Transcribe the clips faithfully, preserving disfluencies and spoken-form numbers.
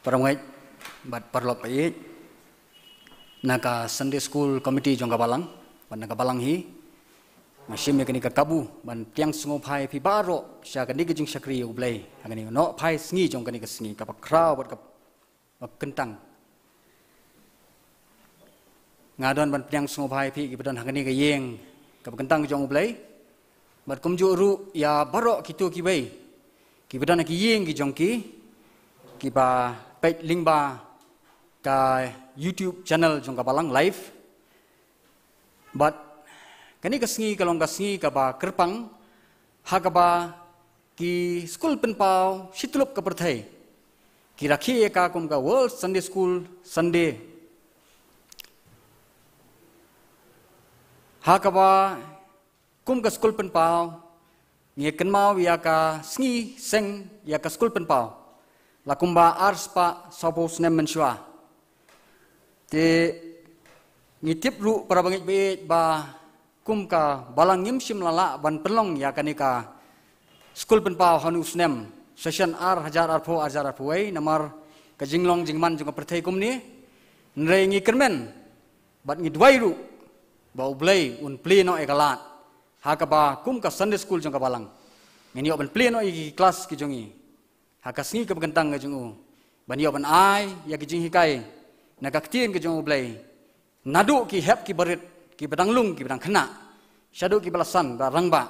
Para ngeit bad paralok ba ïeit, na ka Sunday School Committee jong ka balang bad na ka balang hi, nga shim ïa kane ka kabu ban pdiang sngewbha ïa phi baroh sha kane ka jingshakri ïa U Blei ha kane ka nohphai sngi jong kane ka sngi kaba khraw bad kaba kyntang. Nga don ban pdiang sngewbha ïa phi kiba don ha kane ka ïing kaba kyntang jong U Blei, bad kumjuh ruh ïa baroh kito kiwei kiba don ha ki ïing ki jong ki, kiba peit lyngba ka YouTube channel jong ka balang live. Bad kane ka sngi ka long ka sngi kaba kyrpang ha kaba ki skul pynpaw shityllup ka pyrthei ki rakhe ïa ka kum ka World Sunday School Sunday, ha kaba kum ka skul pynpaw ngi kynmaw ïa ka sngi seng ïa ka skul pynpaw la kumba ar spah sawphew snem mynshuwa. Te ngi tip ruh, para bangeit ba ïeit, ba kum ka balang ngim shym la lah ban pynlong ïa kane ka skul pynpaw ha une u snem session ar hajar arphew ar hajar arphew wei namar ka jinglong jingman jong ka pyrthei kumne. Hynrei ngi kyrmen bad ngi duwai ruh ba U Blei un plie noh ïa ka lad ha kaba kum ka Sunday School jong ka balang ngin ïoh ban plie noh ïa ki klas ki jong ngi ha ka sngi kaba kyntang ka jong u, ban ïoh ban ai ïa ki jinghikai na ka ktien ka jong U Blei naduh ki hep kiba rit, kiba dang lung, kiba dang khynnah, shaduh kiba la san ba rangbah,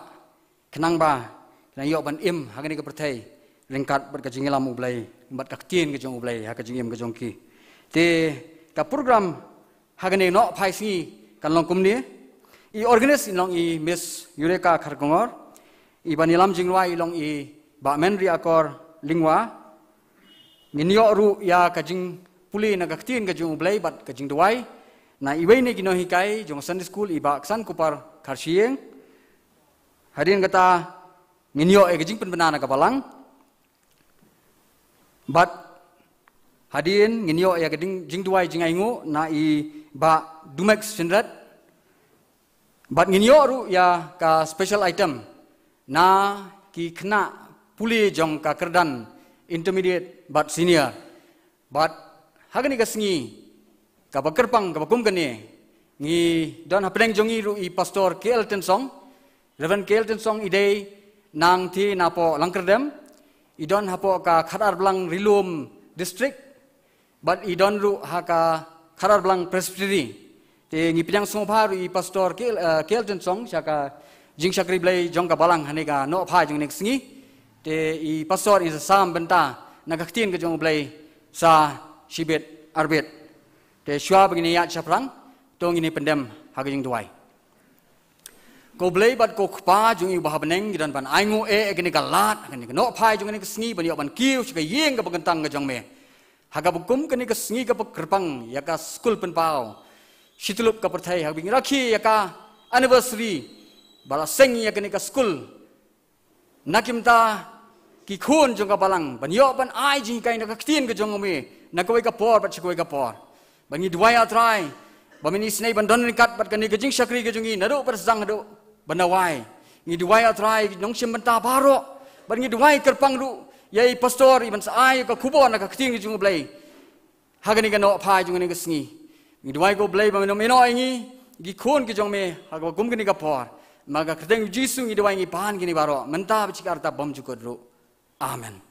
khnang ba kin ïoh ban im ha kane ka pyrthei ryngkat bad ka jingïalam U Blei bad ka ktien ka jong U Blei ha ka jingim ka jong ki. Te ka program ha kane nohphai sngi kan long kumne. I organise in long i Miss Eureka Kharkongor, i ban ïalam jingrwai i long i Bah Menri Akor Lyngwa. Ngin ïoh ruh ïa ka jingpule na ka ktien ka jong U Blei bad ka jingduwai na iwei na ki nonghikai jong Sunday School, i Bah Ksan Kupar Kharshiing. Hadien kata ngin ïoh ïa ka jingpynbna na ka balang. Bad hadien ngin ïoh ïa ka ding-, jingduwai jingainguh na i Bah Dumex Shynrut. Bad ngin ïoh ruh ïa ka special item na ki khynnah pule jong ka kyrdan intermediate bad senior. Bad ha kane ka sngi kaba kyrpang kaba kum kane, ngi don hapdeng jong ngi ruh i Pastor K L Tynsong. Reverend K L Tynsong i dei nangtei napoh Langkyrdem, i don hapoh ka Khadarblang Rilum District, bad i don ruh ha ka Khadarblang Presbytery. Te ngi pdiang sngewbha ruh i Pastor K L, eh, K L Tynsong sha ka jingshakri Blei jong ka balang ha kane ka nohphai jong kane ka sngi. Te i Pastor in sa sam bynta na ka ktien ka jong U Blei sa shibit arbit. Te shuwa ba ngin ïaid shaphrang, to ngin pyndem ha ka jingduwai. Ko Blei bad ko Kpa jong ngi uba ha bneng, ngi don ban ainguh eh ïa kane ka lad, kane ka nohphai jong kane ka sngi ban ïoh ban kiew sha ka ïing kaba kyntang ka jong me. Ha kaba kum kane ka sngi kaba kyrpang ïa ka skul pynpaw shityllup ka pyrthei, ha kaba ngi rakhe ïa ka anniversary ba la seng ïa kane ka skul. Na ki bynta ki khun jong ka balang ban ïoh ban ai jinghikai na ka ktien ka jong me na kawei ka por bad sha kawei ka por. Bad ngi duwai, ah Trai, ba men isynei ban don ryngkat bad kane ka jingshakri ka jong ngi naduh ba sdang haduh ban da wai. Ngi duwai, ah Trai, ki nongshim bynta baroh, bad ngi duwai kyrpang ruh ïa i Pastor i ban sa ai ka khubor na ka ktien ka jong U Blei ha kane ka nohphai jong kane ka sngi. Ngi duwai ko Blei ba men ym ïehnoh ïa ngi, ki khun ki jong me, ha kaba kum kane ka por. Ha ka kyrteng U Jisu ngi duwai, ngi pan kine baroh mynta, bad shi katta bymjukut ruh. Amen.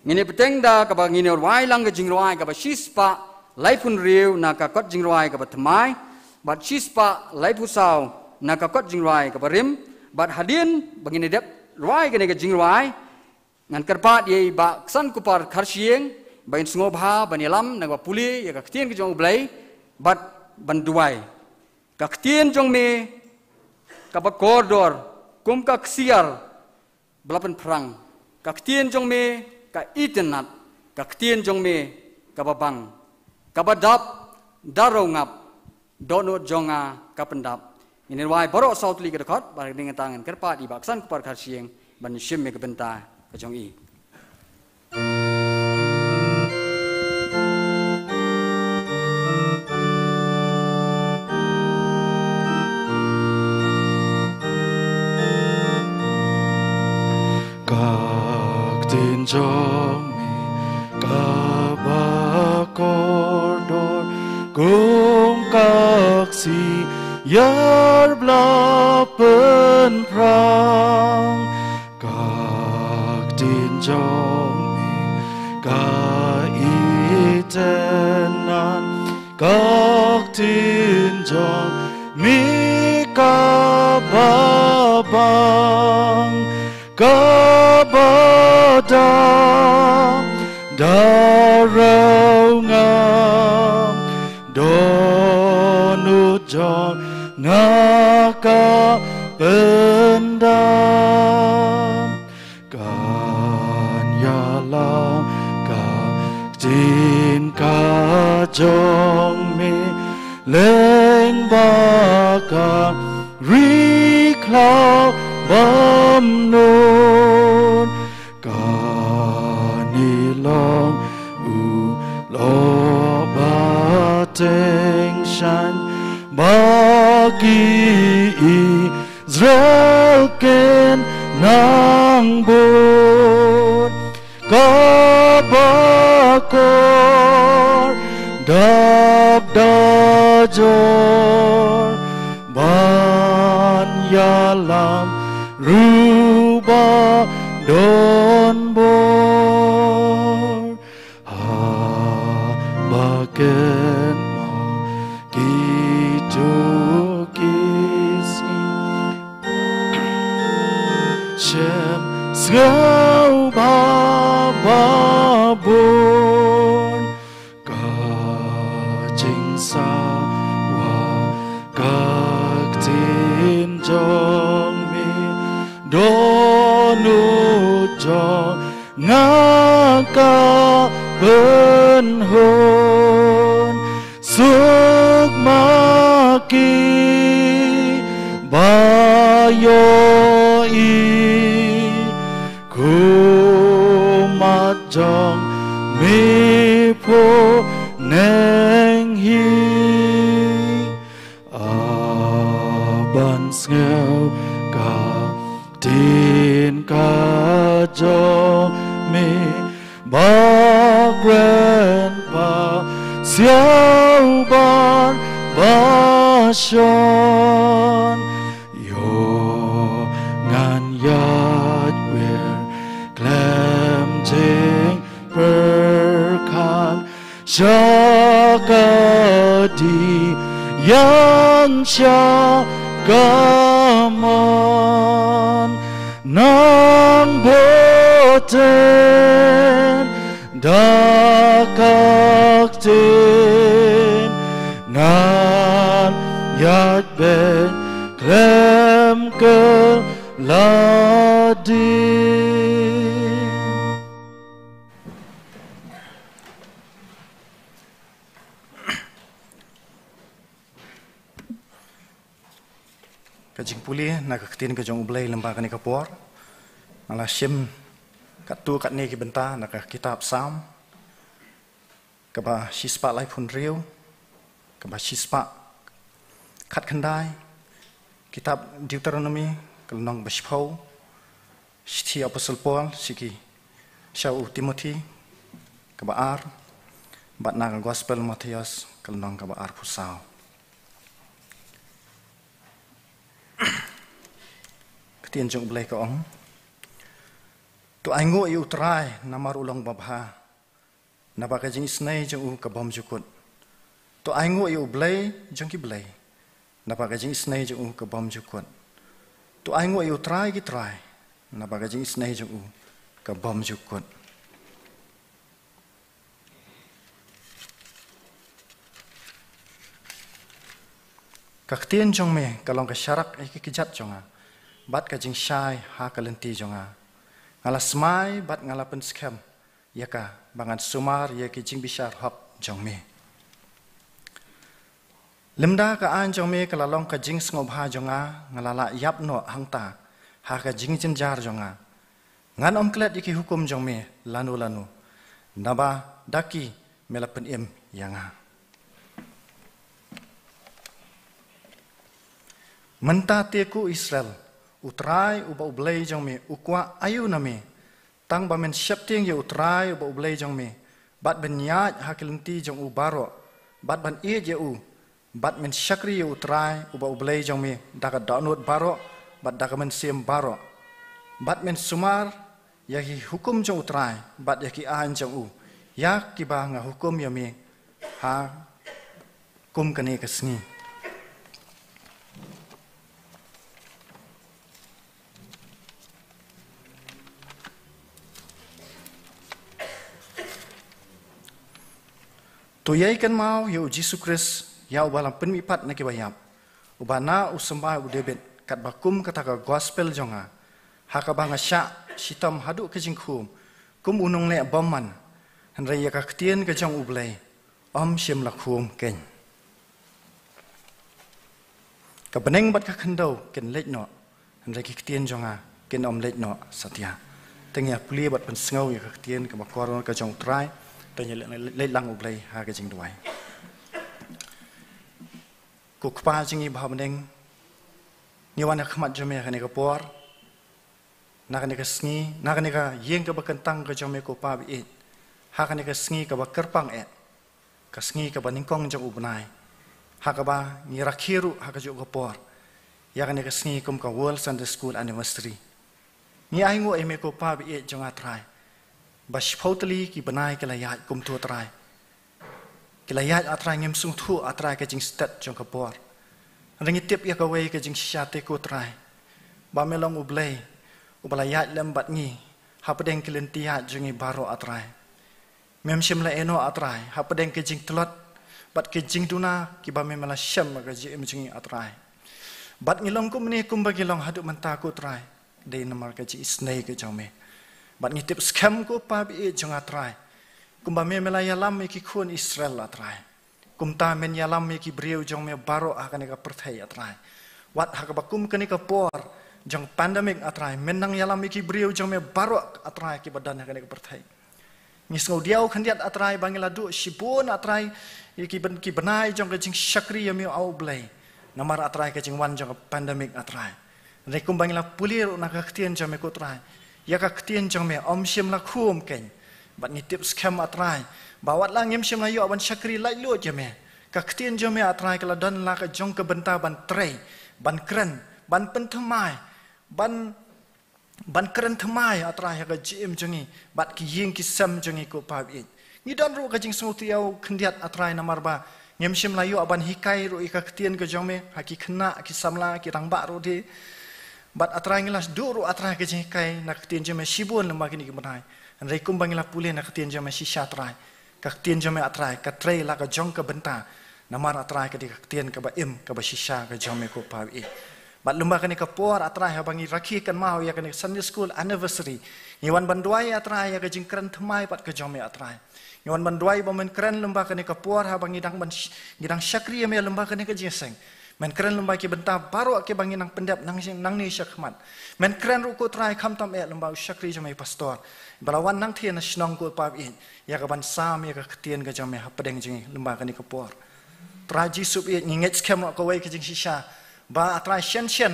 Ngin ïa bteng da kaba ngin ïa rwai lang ka jingrwai kaba shispah laiphew hynriew na ka kot jingrwai kaba thymmai, bad shispah laiphew saw na ka kot jingrwai kaba rim. Bad hadien ba ngin ïa dep rwai kane ka jingrwai, ngan kyrpad ïa i Bah Ksan Kupar Kharshiing ba in sngewbha ban ïalam na kaba pule ïa ka ktien ka jong U Blei bad ban duwai. Ka ktien jong me kaba kordor kum ka ksiar ba la pynphrang. Ka ktien jong me ka itynnad, ka ktien jong me kaba bang, kaba dap da rangap, dohnud jong nga ka pyndap. Ngin ïa rwai baroh saw tylli ka dkhot, bad hadien kata ngan kyrpad i Bah Ksan Kupar Kharshiing ban shim ïa ka bynta ka jong i. Ka ktien jong me Ïar bla pynphrang ka ktien jong me, ka itynnad ka ktien jong me kaba bang, kaba da, da rew ngam, dohnud jong nga ka pyndam. Kan ïalam ka ktien ka jong me, lyngba ka ri khlaw bymnud. Kane long u lok ba tyngshaiñ ba ki Israel kin nang bud, kaba kordor dap da jor, ban ïalam ruh ba don bor. Haba kynmaw kito ki sngi, shem sngew ba, ba bun. Ka jingsawa ka ktien jong me, dohnud jong nga ka pynhun. Suk ma ki ba ïohi, khmat jong me pyneng hi. Aban sngew ka ktien ka jong me, ba kren ba siaw ban ba shon. Ïoh ngan ïaid wir khlem jingpyrkhat, sha ka dih ïan sha ka mon. Nang bteng da ka ktien, ngan ïaid beit khlem kylla dien. Ka jingpule na ka ktien ka jong U Blei lyngba kane ka por. Nga la shim katto katne ki bynta na ka kitab Salm, kaba shispah laiphew hynriew, kaba shispah khatkhyndai, kitab Deuteronomi ka lynnong ba shiphew, shithi Apostol Paul sha ki, sha u Timothi kaba ar, bad na ka Gospel Mathaios ka lynnong kaba arphew saw. Ka ktien jong U Blei ka ong: To ainguh ïa U Trai namar u long babha, naba ka jingisynei jong u ka bymjukut. To ainguh ïa U Blei jong ki blei, naba ka jingisynei jong u ka bymjukut. To ainguh ïa U Trai ki trai, naba ka jingisynei jong u ka bymjukut. Ka ktien jong me ka long ka sharak ïa ki kjat jong nga, bad ka jingshai ha ka lynti jong nga. Nga la smai bad nga la pynskhem ïa ka, ba ngan sumar ïa ki jingbishar hok jong me. Lymda ka aiñ jong me ka la long ka jingsngewbha jong nga, nga la lah ïap noh hangta ha ka jingjynjar jong nga. Ngan ym klet ïa ki hukum jong me lano lano, naba da ki me la pynim ïa nga. Mynta te ko Israel, U Trai uba U Blei jong me u kwah aïu na me, tang ba men sheptieng ïa U Trai uba U Blei jong me, bad ban ïaid ha ki lynti jong u baroh, bad ban ïeit ïa u, Bad men shakri ïa U Trai, uba U Blei jong me, da ka dohnud baroh, bad da ka mynsiem baroh. Bad men sumar ïa ki hukum jong U Trai, bad ïa ki aiñ jong u, ïa kiba nga hukum ïa me ha kum kane ka sngi. To ïai kynmaw ïa U Jisu Khrist, ïa uba la pynmihpat na kiba ïap, uba na u symbai u David, katba kum kata ka gospel jong nga, ha kaba nga shah shitom haduh ka jingkhum kum u nongleh bymman, hynrei ïa ka ktien ka jong U Blei ym shym la khum keiñ. Ka bneng bad ka khyndew kin leit noh, hynrei ki ktien jong nga kin ym leit noh satia. Te ngi ïa pule bad pynsngew ïa ka ktien kaba kordor ka jong U Trai. Te ngi leit, leit lang U Blei ha ka jingduwai. Ko Kpa jong ngi ba ha bneng, ngi wan ha khmat jong me ha kane ka por, na kane ka sngi, na kane ka ïing kaba kyntang ka jong me, ko Pa ba ïeit, ha kane ka sngi kaba kyrpang eh, ka sngi kaba nyngkong jong u bnai, ha kaba ngi rakhe ruh ha kajuh ka por ïa kane ka sngi kum ka World Sunday School Anniversary. Ngi ainguh ïa me, ko Pa ba ïeit jong nga, Trai, ba shiphew tylli ki bnai ki la ïaid kumto, Trai. Ki la ïaid, A Trai, ngim sngewthuh, A Trai, ka jingstet jong ka por. Hynrei ngi tip ïa kawei ka jingshisha te, ko Trai, ba me long U Blei uba la ïaid lem bad ngi hapdeng ki lynti ïaid jong ngi baroh, A Trai. Mem shym la ïehnoh, A Trai, hapdeng ki jingtlot bad ki jingduna kiba me la shem ha ka jingim jong ngi, A Trai. Bad ngi long kumne kumba ngi long haduh mynta, ko Trai, dei namar ka jingisynei ka jong me. Bad ngi tip skhem, ko Pa ba ïeit jong nga, Trai, kumba me la ïalam ïa ki khun Israel, A Trai, kumta men ïalam ïa ki briew jong me baroh ha kane ka pyrthei, A Trai. Wat ha kaba kum kane ka por jong pandemic, A Trai, men nang ïalam ïa ki briew jong me baroh, A Trai, kiba don ha kane ka pyrthei. Ngi sngewdiaw khyndiat, A Trai, ba ngi la duh shibun, A Trai, ïa ki byn-, ki bnai jong ka jingshakri ïa me, A U Blei, namar, A Trai, ka jingwan jong ka pandemic, A Trai. Hynrei kumba ngi la pule ruh na ka ktien jong me, ko Trai, ïa ka ktien jong me ym shym la khum keiñ. Bad ngi tip skhem, A Trai, ba wat la ngim shym la ïoh ban shakri laitluid ïa me, ka ktien jong me, A Trai, ka la don la ka jong ka bynta ban trei, ban kren, ban pynthymmai, ban ban kren thymmai, A Trai, ha ka jingim jong ngi bad ki ïing ki sem jong ngi, ko Pa ba ïeit. Ngi don ruh ka jingsngewthuh khyndiat, A Trai, namar ba ngim shym la ïoh ban hikai ruh ïa ka ktien ka jong me ha ki khynnah, ki samla, ki rangbah ruh de. Bad, A Trai, ngi la duh ruh, A Trai, ka jinghikai na ka ktien jong me shibun lem bad kine ki bnai. Hynrei kumba ngi la pule na ka ktien jong me shisha, Trai, ka ktien jong me, A Trai, ka trei la ka jong ka bynta. Namar, A Trai, ka dei ka ktien kaba im, kaba shisha ka jong me, ko Pa ba ïeit. Bad lem bad kane ka por, A Trai, haba ngi rakhe kynmaw ïa kane ka Sunday School Anniversary, ngi wan ban duwai, A Trai, ïa ka jingkren thymmai pat ka jong me, A Trai. Ngi wan ban duwai ba men kren lem bad kane ka por, haba ngi dang ban sh-, ngi dang shakri ïa me lem bad kane ka jingïaseng. Men kren lem bad ki bynta baroh kiba ngi nang pyndep nang, nangne shakhmat. Men kren ruh, ko Trai, khamtam eh lem bad u shakri jong me, pastor, ba la wan nangthie na shnong, ko Pa ba ïeit, ïa ka ban sam ïa ka ktien ka jong me hapdeng jong ngi lem bad kane ka por. Trai Jisu ba ïeit, ngi ngeit skhem ruh kawei ka jingshisha, ba, A Trai, shen shen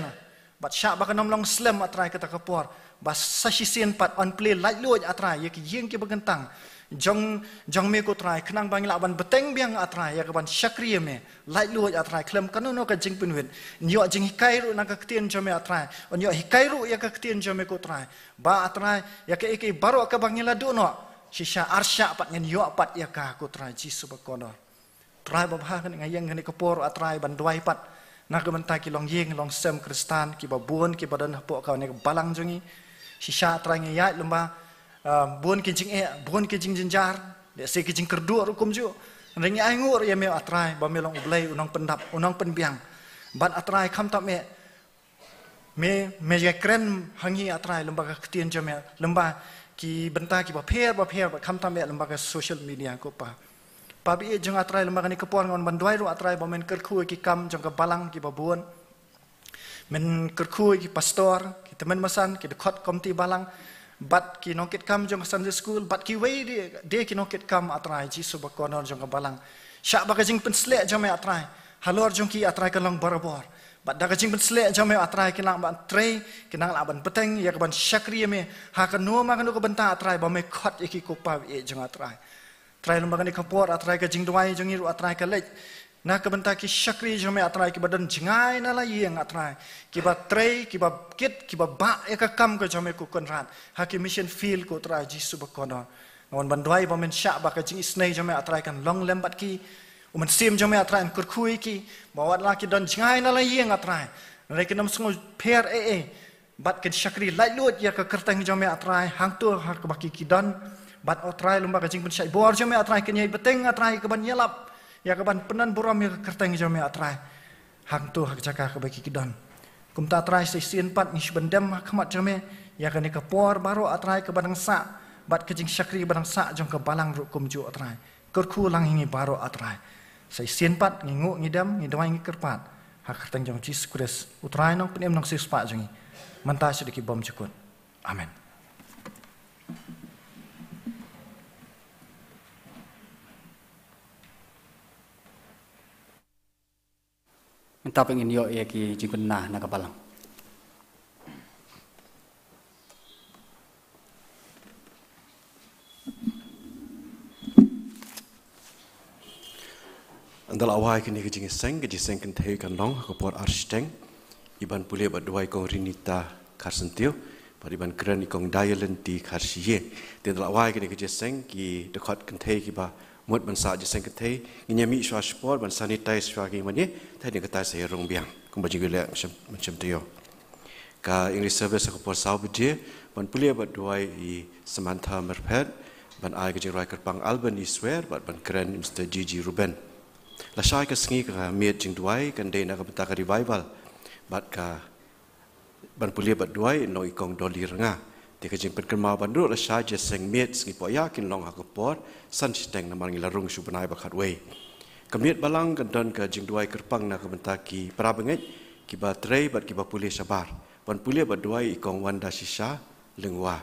bad shah ba kan ym long slem, A Trai, kata ka por, ba sa shisien pat yn plie laitluid, A Trai, ïa ki ïing kiba kyntang jong, jong me, ko Trai, khnang ba ngi lah ban bteng biang, A Trai, ïa ka ban shakri ïa me laitluid, A Trai, khlem kano kano ka jingpynwit. Yn ïoh jinghikai ruh na ka ktien jong me, A Trai, yn ïoh hikai ruh ïa ka ktien jong me, ko Trai, ba, A Trai, ïa kaei kaei baroh kaba ngi la duh noh, shisha arshah pat ngin ïoh pat ïa ka, ko Trai Jisu bakordor. Trai babha, kane nga ïeng kane ka por, A Trai, ban duwai pat na ka bynta ki longïing longsem Khristan kiba bun kiba don hapoh kane ka balang jong ngi. Shisha, A Trai, ngi ïaid lem bad, ah, bun ki jingeh, bun ki jingjynjar, lehse ki jingkyrduh ruh kumjuh. Hynrei ngi ainguh ruh ïa me, A Trai, ba me long U Blei u nongpyndap, u nongpynbiang. Bad, A Trai, khamtam eh me, me ïakren ha ngi, A Trai, lem bad ka ktien jong me, lem bad ki bynta kiba pher bapher, bad khamtam eh lem bad ka social media, ko Pa. Pa ba ïeit jong nga, A Trai, lem bad kane ka por nga wan ban duwai ruh, A Trai, ba men kyrkhu ïa ki kam jong ka balang kiba bun. Men kyrkhu ïa ki pastor, ki tymmen basan, ki dkhot komiti balang, bad ki nongkitkam jong ka Sunday School, bad kiwei de, de ki nongkitkam, A Trai Jisu bakordor, jong ka balang. Shah ba ka jingpynsleh jong me, A Trai, halor jong ki, A Trai, kan long barabor. Bad da ka jingpynsleh jong me, A Trai, kin lah ban trei, kin nang lah ban bteng ïa ka ban shakri ïa me ha kano ma kano ka bynta, A Trai, ba me khot ïa ki, ko Pa ba ïeit jong nga, A Trai. Trai, lem bad kane ka por, A Trai, ka jingduwai jong ngi ruh, A Trai, ka leit Na ka bynta ki shakri jong me, A Trai, kiba don jngai na la ïing, A Trai, kiba trei, kiba kit, kiba bah ïa ka kam ka jong me, ko Kynrad, ha ki mission field, ko Trai Jisu bakordor. Nga wan ban duwai ba men shah ba ka jingisynei jong me, A Trai, kan long lem bad ki. U Mynsiem jong me, A Trai, un kyrkhu ïa ki, ba wat la ki don jngai na la ïing, A Trai, hynrei kin ym sngewpher ei ei, bad kin shakri laitluid ïa ka kyrteng jong me, A Trai, hangto ha kaba ki ki don. Bad, A Trai, lem bad ka jingpynshait bor jong me, A Trai, kin ïai bteng, A Trai, ka ban ïalap ïa ka ban pyndon burom ïa ka kyrteng jong me, A Trai, hangto ha ka jaka kaba ki ki don. Kumta, A Trai, sa shisien pat ngi shu pyndem ha khmat jong me ïa kane ka por baroh, A Trai, kaba dang sah, bad ka jingshakri ba dang sah jong ka balang ruh kumjuh, A Trai. Kyrkhu lang ïa ngi baroh, A Trai. Sa shisien pat ngi nguh, ngi dem, ngi duwai, ngi kyrpad ha ka kyrteng jong Jisu Khrist, U Trai Nongpynim Nongsiewspah jong ngi, mynta shaduh ki bymjukut. Amen. Mynta pat ngin ïoh ïa ki jingpynbna na ka balang. Ynda la wai kane ka jingïaseng, ka jingïaseng kynthei kan long ha ka por ar shiteng. Ïa ban pule bad duwai Kong Rinita Kharsyntiew, bad ïa ban kren i Kong Dialenti Kharshiing. Te ynda la wai kane ka jingïaseng, ki dkhot kynthei kiba mut ban sah jingïaseng kynthei, ngin ïa mih shuwa shipor ban sanitize shuwa ki mane, te hadien kata sa ïa rung biang kumba jingïaleh mynshem, mynshem taïew. Ka English service ha ka por saw baje, ban pule bad duwai i Samantha Myrphet, ban ai ka jingrwai kyrpang Alban Iswer, bad ban kren i Mister G G Ruben. Lashai ka sngi ka miet jingduwai kan dei na ka bynta ka revival, bad ka ban pule bad duwai, nong i Kong Dolly Rnga. Te ka jingpynkynmaw ban ruh lashai jingïaseng miet sngi Pohiar kin long ha ka por san shiteng namar ngi la rung shu bnai ba khatwei. Ka miet balang kan don ka jingduwai kyrpang na ka bynta ki para bangeit, kiba trei bad kiba pule shabar. Ban pule bad duwai i Kong Wanda Shisha Lyngwa.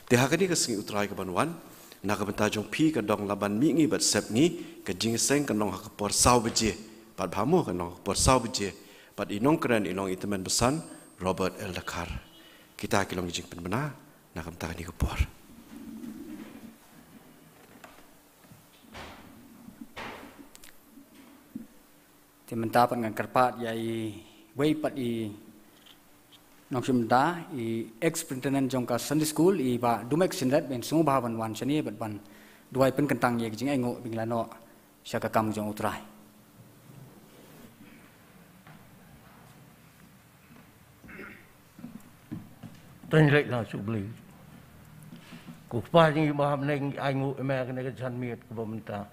Te ha kane ka sngi U Trai ka ban wan, na ka bynta jong phi ka dong la ban mih ngi bad sep ngi, ka jingïaseng kan long ha ka por saw baje. Bad bha mo kan long ha ka por saw baje. Bad i nongkren i long i tymmen basan Robert L Dkhar. Kita ki long ki jingpynbna na ka bynta kane ka por. Te mynta pat ngan kyrpad ïa iwei pat i nongshim bynta, i ex superintendent jong ka Sunday School, i Bah Dumek Syndet, ban sngewbha ban wan shane bad ban duwai pynkyntang ïa ki jingainguh ba ngi la noh sha ka kam jong U Trai. Tang leit la suk Blei. Ko Kpa jong ngi ba ha bneng, ngi ainguh ïa me ha kane ka janmiet kaba mynta.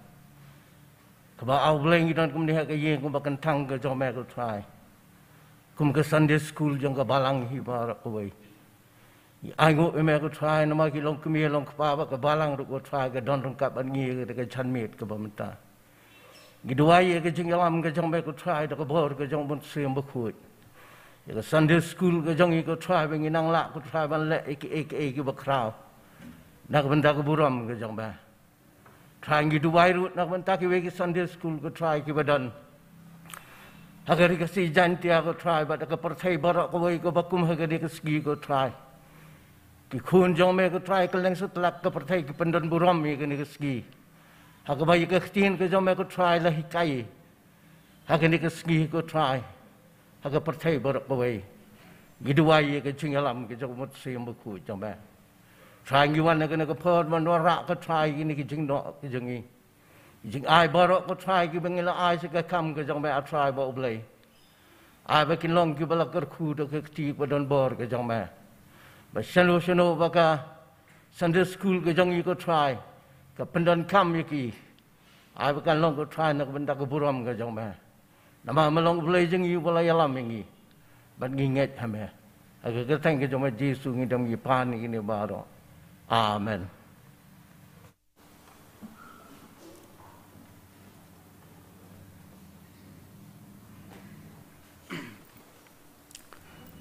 Kaba, A Blei, ngi don kumne ha ka ïing kumba kynthang ka jong me ko Trai. Kum ka Sunday School jong ka balang hi baroh kawei. Ngi ainguh ïa me ko Trai namar ki long kmie long kpa bad ka balang ruh ko Trai ka don ryngkat bad ngi ha ka janmiet kaba mynta. Ngi duwai ïa ka jingïalam ka jong me ko Trai da ka bor ka jong U Mynsiem Bakhuid. Ïa ka Sunday School ka jong ngi ko Trai ba ngin nang lah ko Trai ban leh ïa kiei kiei kiba khraw na ka bynta ka burom ka jong me. Trai ngi duwai ruh na ka bynta kiwei ki Sunday School ko Trai kiba don ha ka Ri Khasi Jaiñtia ko Trai bad ha ka pyrthei baroh kawei kaba kum ha kane ka sngi ko Trai. Ki khun jong me ko Trai kylleng satlak ka pyrthei ki pyndon burom ïa kane ka sngi. Ha kaba ïa ka ktien ka jong me ko Trai la hikai ha kane ka sngi ko Trai ha ka pyrthei baroh kawei. Ngi duwai ïa ka jingïalam ka jong U Mynsiem Bakhuid jong me. Trai ngi wan ha kane ka por ban wanrah ko Trai ïa kine ki jingnoh ki jong ngi. Ki jingai baroh ko Trai kiba ngi la ai sha ka kam ka jong me A Trai bad U Blei. Ai ba kin long kiba la kyrkhu da ka kti ba don bor ka jong me. Ba shano shano ba ka Sunday School ka jong ngi ko Trai ka pyndonkam ïa ki. Ai ba kan long ko Trai na ka bynta ka burom ka jong me. Namar me long U Blei jong ngi uba la ïalam ïa ngi. Bad ngi ngeit ha me. Ha ka kyrteng ka jong me Jisu ngi dem ngi pan ïa kine baroh. Amen.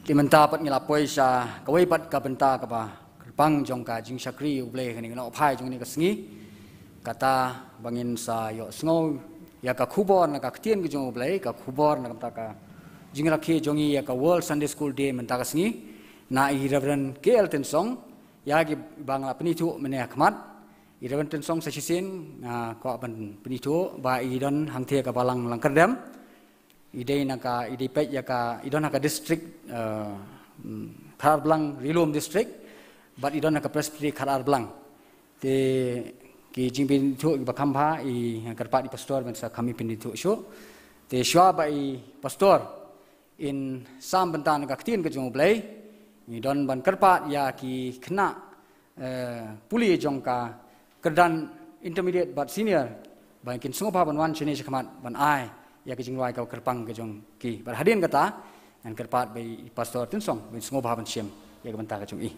Te mynta pat ngi la poi sha kawei pat ka bynta kaba kyrpang jong ka jingshakri U Blei ha kane ka nohphai jong kane ka sngi. Kata ba ngin sa ïohsngew ïa ka khubor na ka ktien ka jong U Blei, ka khubor na ka bynta ka jingrakhe jong ngi ïa ka World Sunday School Day mynta ka sngi na i Reverend K L Tynsong, ïa kiba nga la pynithuh mynne ha khmat. I Reverend Tynsong sa shisien, ah, kwah ban pynithuh ba i don hangthie ka balang Langkyrdem. I dei na ka, i dei peit ïa ka, i don ha ka district, eh, mm, Khadar Blang, Rilum district, bad i don ha ka Presbytery Khadar Blang. Te ki jingpynithuh kiba kham bha, i kyrpad i pastor ban sa kham i pynithuh shuh. Te shuwa ba i pastor in sam bynta na ka ktien ka jong U Blei, ngi don ban kyrpad ïa ki khynnah, eh, pule jong ka kyrdan intermediate bad senior, ba kin sngewbha ban wan shane shakhmat ban ai ïa ka jingrwai ka kyrpang ka jong ki. Bad hadien kata, ngan kyrpad ba i pastor Tynsong ban sngewbha ban shim ïa ka bynta ka jong i.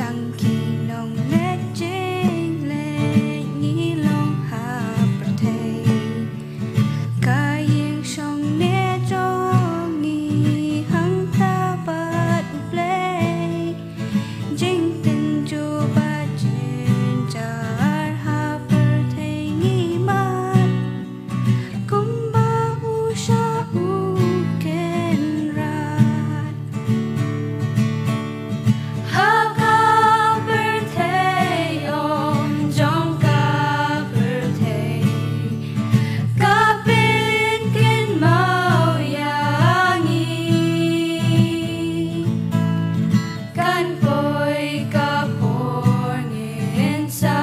Tang ki nongleit jingleit ngi long ha pyrthei. Ka ïing shong ne jong ngi hangta bad U Blei. Jingtynjuh bad jynjar ha pyrthei ngi mad. Kumba u shah u kynrad. Ha ka pyrthei, ong jong ka pyrthei, ka pynkynmaw ïa ngi. Kan poi ka por ngin sa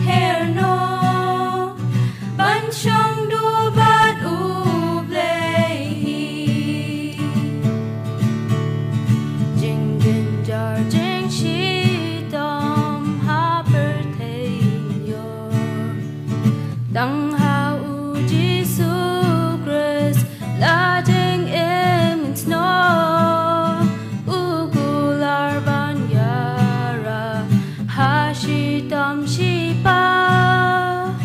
her noh ban shong duh bad U Blei hi. Jingjynjar jingshitom ha pyrthei ïoh. Tang ha U Jisu Khrist la jingim snoh, u kular ban ïarap ha shitom shiphang,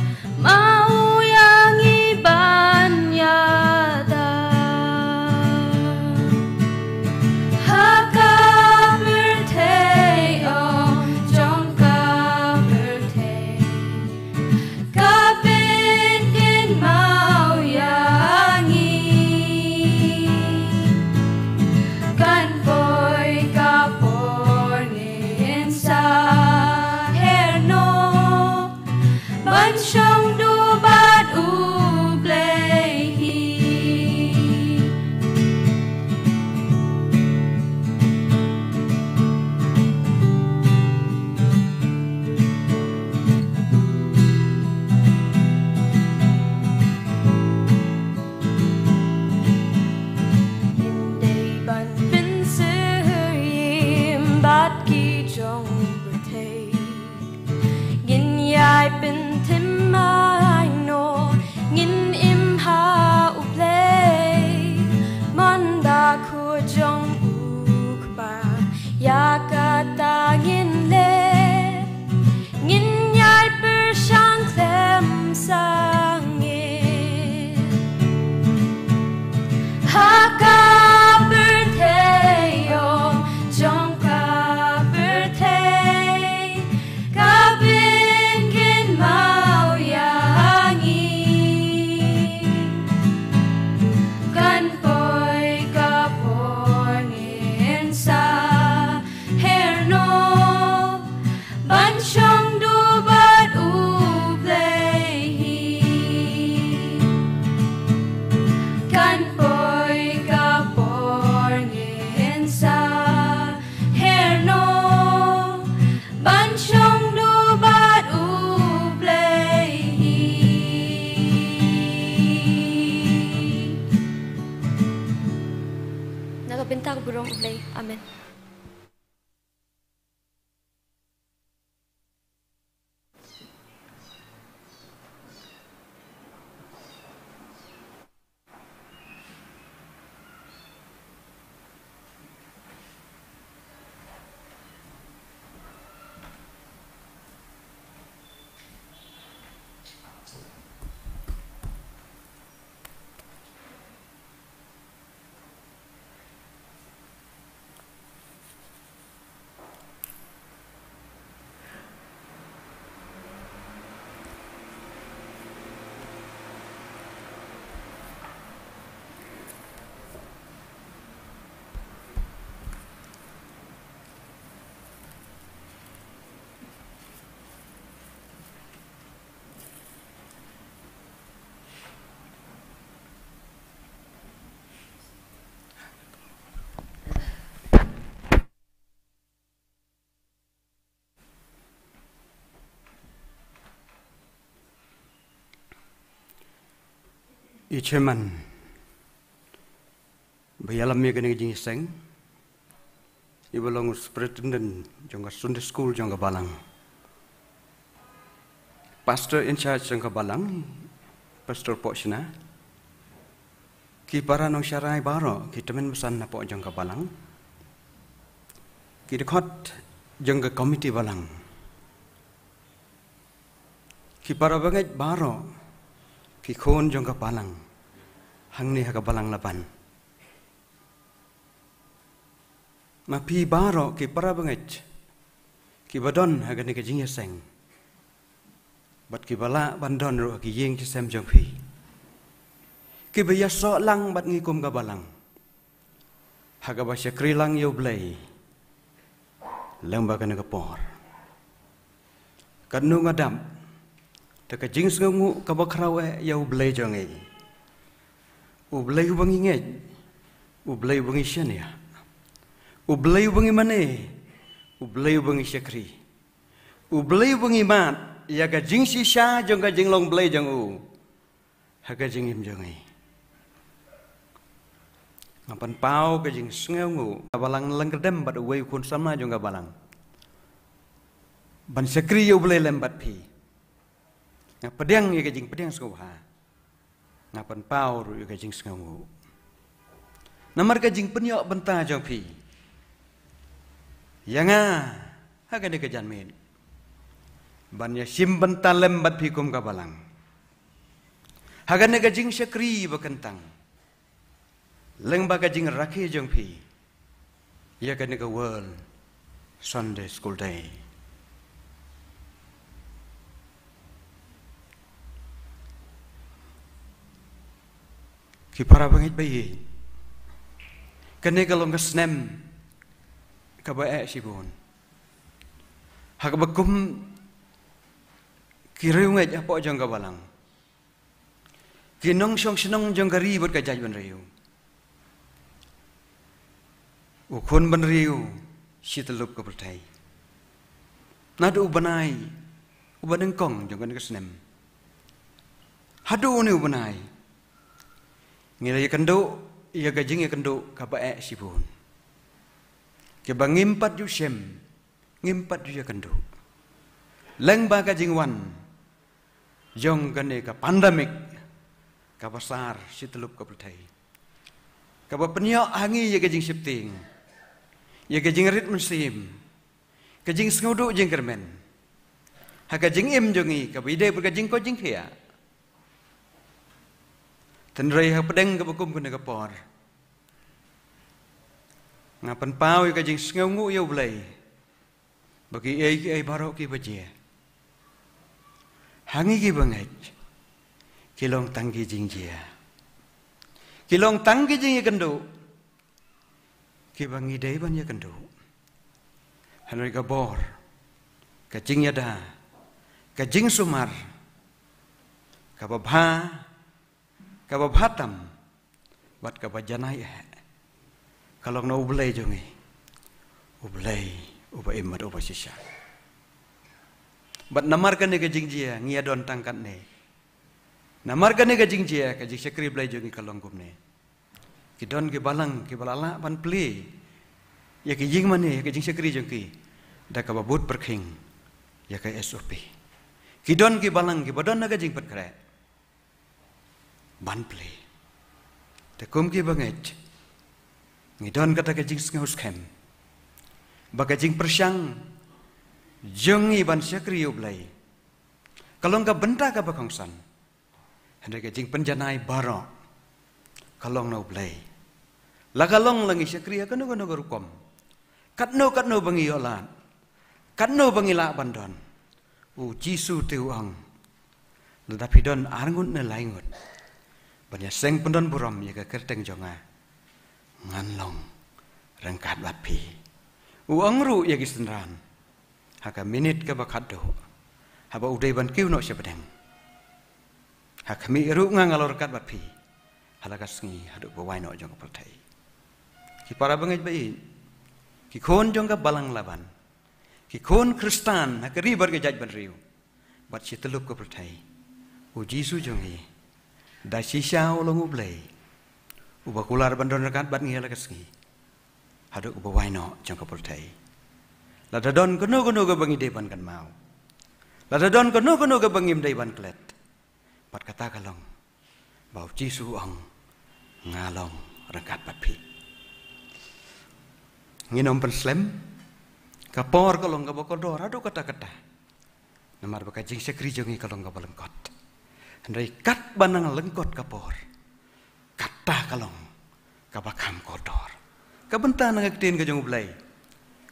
ma u ïa ngi ban ïada. Ha ka pyrthei, ong jong ka pyrthei, ka pynkynmaw ïa ngi. Kan poi ka por ngin sa her noh ban shong duh bad U Blei hi. Ngin dei ban pynsyriem bad ki jong pyrthei. Ngin ïai pynthikna ïano ngin im ha U Blei. Man ba khuid jong U Kpa ïa kata ngin leh. Ngin ïai pyrshang khlem sangeh. Ha ka pyrthei, ong jong ka pyrthei, ka pynkynmaw ïa ngi. Kan poi ka por ngin sa her noh ban shong duh bad U Blei hi. Kan poi ka por ngin sa her noh ban shong duh bad U Blei hi. Na ka bynta ka burom U Blei. Amen. I chairman ba ïalam ïa kane ka jingïaseng, i ba long superintendent jong ka Sunday school jong ka balang, pastor in charge jong ka balang, Pastor Pohshna, ki para nongsharai baroh, ki tymmen basan na pdeng jong ka balang, ki dkhot jong ka committee balang, ki para bangeit baroh, ki khun jong ka balang hangne ha ka balang Laban. Ma phi baroh ki para bangeit ki ba don ha kane ka jingïaseng, bad ki ba lah ban don ruh ha ki ïing ki sem jong phi, ki ba ïasoh lang bad ngi kum ka balang ha ka ba shakri lang ïa U Blei lyngba kane ka por. Katno nga dap da ka jingsngewnguh ka ba khraw eh ïa U Blei jong ngi, U Blei u ba ngi ngeit, U Blei u ba ngi shaniah, U Blei u ba ngi mane, U Blei u ba ngi shakri, U Blei u ba ngi mad ïa ka jingshisha jong ka jinglong Blei jong u ha ka jingim jong ngi. Nga pynpaw ka jingsngewnguh ka balang lyngkdem bad uwei u khun samla jong ka balang ban shakri ïa U Blei lem bad phi. Nga pdiang ïa ka jingpdiang sngewbha. Nga pynpaw ruh ïa ka jingsngewnguh namar ka jingpynïoh bynta jong phi ïa nga ha kane ka janmiet ban ïashim bynta lem bad phi kum ka balang ha kane ka jingshakri ba kyntang lyngba ka jingrakhe jong phi ïa kane ka World Sunday School Day. Ki para bangeit ba ïeit, kane ka long ka snem ka ba eh shibun ha ka ba kum ki riewngeit hapoh jong ka balang, ki nongshong shnong jong ka ri bad ka jaitbynriew, u khun bynriew shi tyllup ka pyrthei, naduh u bnai u ba nyngkong jong kane ka snem haduh une u bnai, ngi la ïakynduh ïa ka jingïakynduh ka ba eh shibun, ka ba ngim pat ju shem, ngim pat ju ïakynduh lyngba ka jingwan jong kane ka pandemic ka ba sar shi tyllup ka pyrthei, ka ba pynïoh ha ngi ïa ka jingsheptieng, ïa ka jingrit mynsiem, ka jingsngewduh jingkyrmen ha ka jingim jong ngi, ka ba ïadei bad ka jingkoit jingkhiah. Hynrei ha pdeng ka ba kum kane ka por, nga pynpaw ïa ka jingsngewnguh ïa U Blei ba kiei kiei baroh ki ba jia ha ngi ki bangeit, ki long tang ki jingjia, ki long tang ki jingïakynduh ki ba ngi dei ban ïakynduh. Hynrei ka bor, ka jingïada, ka jingsumar ka ba bha, ka ba bha tam bad ka ba janai eh, ka long na U Blei jong ngi, U Blei u ba im bad u ba shisha. Bad namar kane ka jingjia ngi ïa don tang katne. Namar kane ka jingjia ka jingshakri Blei jong ngi ka long kumne. Ki don ki balang ki ba la lah ban plie ïa ki ïing mane, ïa ka jingshakri jong ki da ka ba bud pyrkhing ïa ka S O P. Ki don ki balang ki ba don na ka jingpynkhreh ban plie. Te kum ki bangeit, ngi don kata ka jingsngewskhem ba ka jingpyrshang jong ngi ban shakri U Blei ka long ka bynta ka ba kongsan. Hynrei ka jingpynjanai baroh ka long na U Blei. La ka long la ngi shakri ha kano kano ka rukom, katno katno ba ngi ïoh lad, katno ba ngi lah ban don, U Jisu te u ong, lada phi don arngut ne laingut ban ïaseng pyndon burom ïa ka kyrteng jong nga, ngan long ryngkat bad phi. U ong ruh ïa ki synran ha ka minit ka ba khatduh, haba u dei ban kiew noh sha bneng, ha khmih ruh nga nga long ryngkat bad phi ha la ka sngi haduh ba wai noh jong ka pyrthei. Ki para bangeit ba ïeit, ki khun jong ka balang Laban, ki khun Khristan ha ka ri bad ka jaitbynriew bad shi tyllup ka pyrthei, U Jisu jong ngi Da shisha u long U Blei uba kular ban don ryngkat bad ngi ïa la ka sngi haduh uba wai noh jong ka pyrthei. Lada don kano kano kaba ngi dei ban kynmaw, lada don kano kano kaba ngim dei ban klet, bad kata ka long ba U Jisu u ong, nga long ryngkat bad phi. Ngin ym pynslem, ka por ka long kaba kordor haduh katta katta. Namar ba ka jingshakri jong ngi ka long kaba lyngkot. Hynrei katba nang lyngkot ka por, kata ka long kaba kham kordor. Ka bynta na ka ktien ka jong U Blei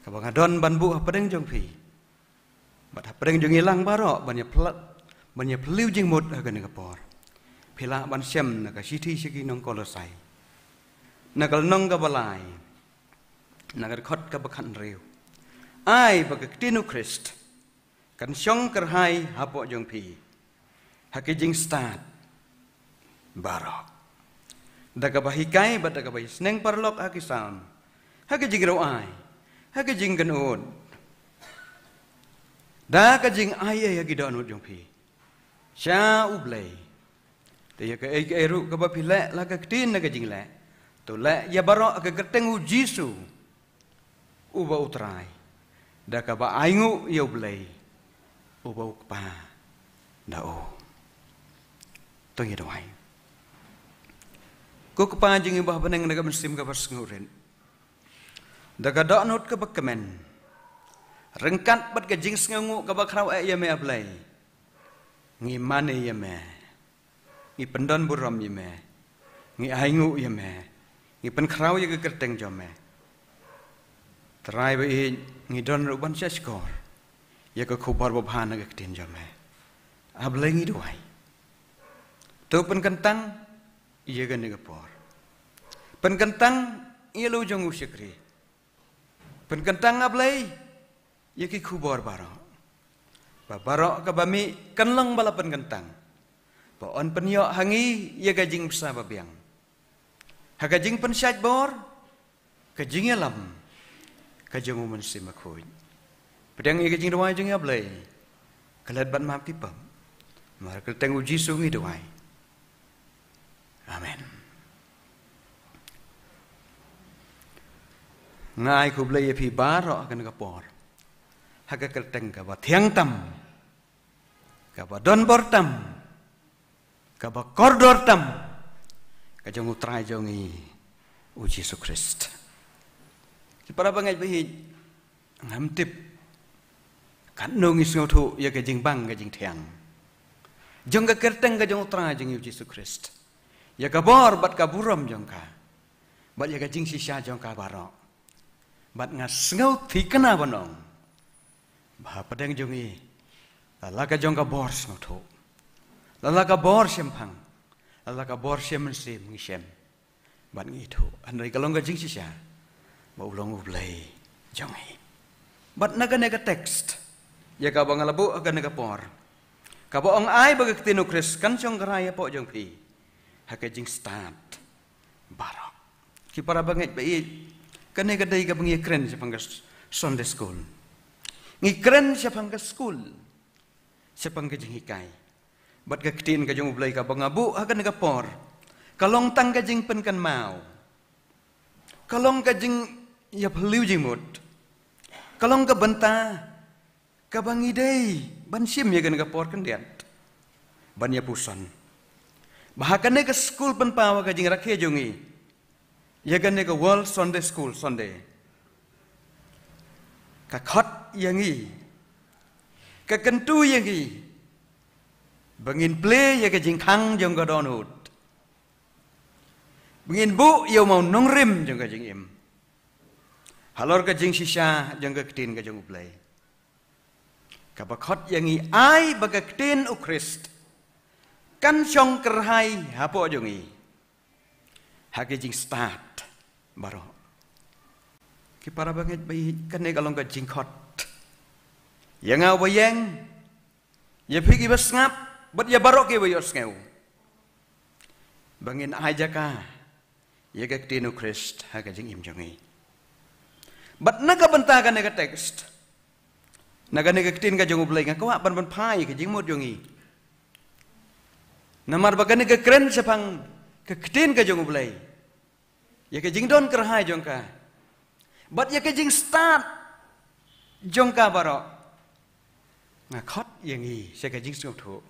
kaba nga don ban buh hapdeng jong phi bad hapdeng jong ngi lang baroh ban ïa pla-, ban ïa phylliew jingmut ha kane ka por, phi lah ban shem na ka shithi sha ki nong Kolosai, na ka lynnong kaba lai, na ka dkhot kaba khathynriew. Ai ba ka ktien U Khrist kan shong kyrhai hapoh jong phi ha ki jingstad baroh, da kaba hikai bad da kaba ïasneng paralok ha ki salm, ha ki jingrwai, ha ki jingkynnoh, da ka jingai ei ha ki dohnud jong phi sha U Blei. Te ïa kaei kaei ruh kaba phi leh la ka ktien na ka jingleh, to leh ïa baroh ha ka kyrteng U Jisu uba U Trai, da kaba ainguh ïa U Blei uba U Kpa da u. To ngin duwai. Ko Kpa jong ngi ba ha bneng, da ka mynsiem kaba sngewrit, da ka dohnud kaba kmen, ryngkat bad ka jingsngewnguh kaba khraw eh ïa me, A Blei, ngi mane ïa me, ngi pyndon burom ïa me, ngi ainguh ïa me, ngi pynkhraw ïa ka kyrteng jong me. Trai ba ïeit, ngi don ruh ban sha shkor ïa ka khubor babha na ka ktien jong me. A Blei, ngi duwai, to pynkyntang ïa kane ka por. Pynkyntang ïa la u jong u shakri. Pynkyntang, A Blei, ïa ki khubor baroh, ba baroh kaba mih kan long ba la pynkyntang, ba yn pynïoh ha ngi ïa ka jingbsa babiang, ha ka jingpynshait bor, ka jingïalam ka jong u Mynsiem Bakhuid. Pdiang ïa ka jingduwai jong ngi, A Blei, klet bad map ki pop. Namar ka kyrteng U Jisu ngi duwai. Amen. Nga ai khublei ïa phi baroh ha kane ka por, ha ka kyrteng kaba thiang tam, kaba don bor tam, kaba kordor tam, ka jong U Trai jong ngi U Jisu Khrist. Ki para bangeit ba ïeit, ngam tip katno ngi sngewthuh ïa ka jingbang ka jingthiang jong ka kyrteng ka jong U Trai jong ngi U Jisu Khrist, ïa ka bor bad ka burom jong ka, bad ïa ka jingshisha jong ka baroh. Bad nga sngewthikna ban ong ba hapdeng jong ngi, la la ka jong ka bor sngewthuh, la la ka bor shemphang, la la ka bor shem mynsiem ngi shem bad ngi ithuh, hynrei ka long ka jingshisha ba u long U Blei jong ngi. Bad na kane ka text ïa kaba nga la buh ha kane ka por, kaba ong ai ba ka ktien U Khrist kan shong kyrhai hapoh jong phi ha ka jingstad baroh. Ki para bangeit ba ïeit, kane ka dei kaba ngi kren shaphang ka s-, Sunday school. Ngi kren shaphang ka school, shaphang ka jinghikai. Bad ka ktien ka jong U Blei kaba nga buh ha kane ka por, ka long tang ka jingpynkynmaw, ka long ka jingïaphylliew jingmut, ka long ka bynta kaba ngi dei ban shim ïa kane ka por khyndiat, ban ïa puson ba ha kane ka school pynpaw ha ka jingrakhe jong ngi, ïa kane ka World Sunday School Sunday, ka khot ïa ngi, ka kyntu ïa ngi ba ngin plie ïa ka jingkhang jong ka dohnud, ba ngin buh ïa u mawnongrim jong ka jingim halor ka jingshisha jong ka ktien ka jong U Blei. Kaba khot ïa ngi ai ba ka ktien U Khrist kan shong kyrhai hapoh jong ngi ha ki jingstad baroh. Ki para bangeit ba ïeit, kane ka long ka jingkhot ïa nga uba ïeng, ïa phi kiba sngap, bad ïa baroh kiba ïohsngew, ba ngin ai jaka ïa ka ktien U Khrist ha ka jingim jong ngi. Bad na ka bynta kane ka text, na kane ka ktien ka jong U Blei, nga kwah ban pynphai ïa ka jingmut jong ngi Namar ba kane ka kren shaphang ka ktien ka jong U Blei, ïa ka jingdon kyrhai jong ka, bad ïa ka jingstad jong ka baroh, nga khot ïa ngi sha ka jingsngewthuh,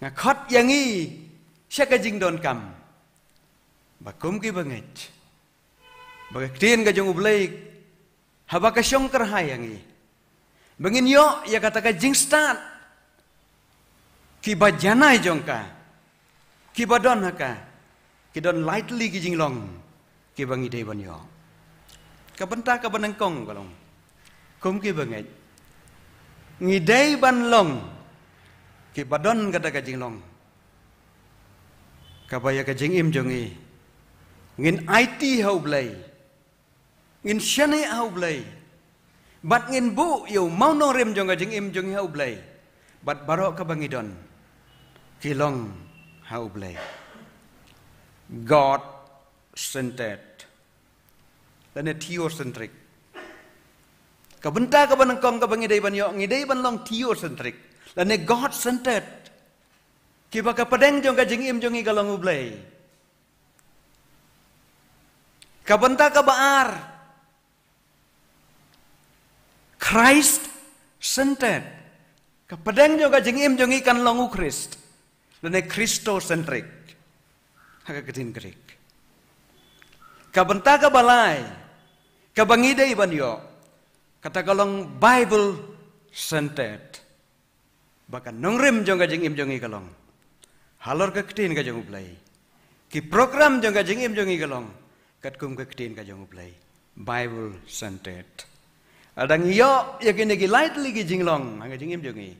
nga khot ïa ngi sha ka jingdonkam, ba kum ki bangeit, ba ka ktien ka jong U Blei haba ka shong kyrhai ïa ngi, ba ngin ïoh ïa kata ka jingstad, kiba janai jong ka, kiba don ha ka, ki don lai tylli ki jinglong kiba ngi dei ban ïoh. Ka bynta kaba nyngkong ka long, kum ki bangeit, ngi dei ban long kiba don kata ka jinglong, kaba ïa ka jingim jong ngi ngin aiti ha U Blei, ngin shaniah ha U Blei, bad ngin buh ïa u mawnongrim jong ka jingim jong ngi ha U Blei, bad baroh kaba ngi don, ki long ha U Blei. God centered lane theocentric. Ka bynta kaba nyngkong kaba ngi dei ban ïoh, ngi dei ban long theocentric lane God centered, kiba ka pdeng jong ka jingim jong ngi ka long U Blei. Ka bynta kaba ar, Christ centered. Ka pdeng jong ka jingim jong ngi kan long U Khrist, lane Christocentric ha ka ktien Greek. Ka bynta kaba lai kaba ngi dei ban ïoh, kata ka long Bible centered. Ba ka nongrim jong ka jingim jong ngi ka long halor ka ktien ka jong U Blei. Ki program jong ka jingim jong ngi ka long katkum ka ktien ka jong U Blei, Bible centered. Lada ngi ïoh ïa kine ki lai tylli ki jinglong ha ka jingim jong ngi,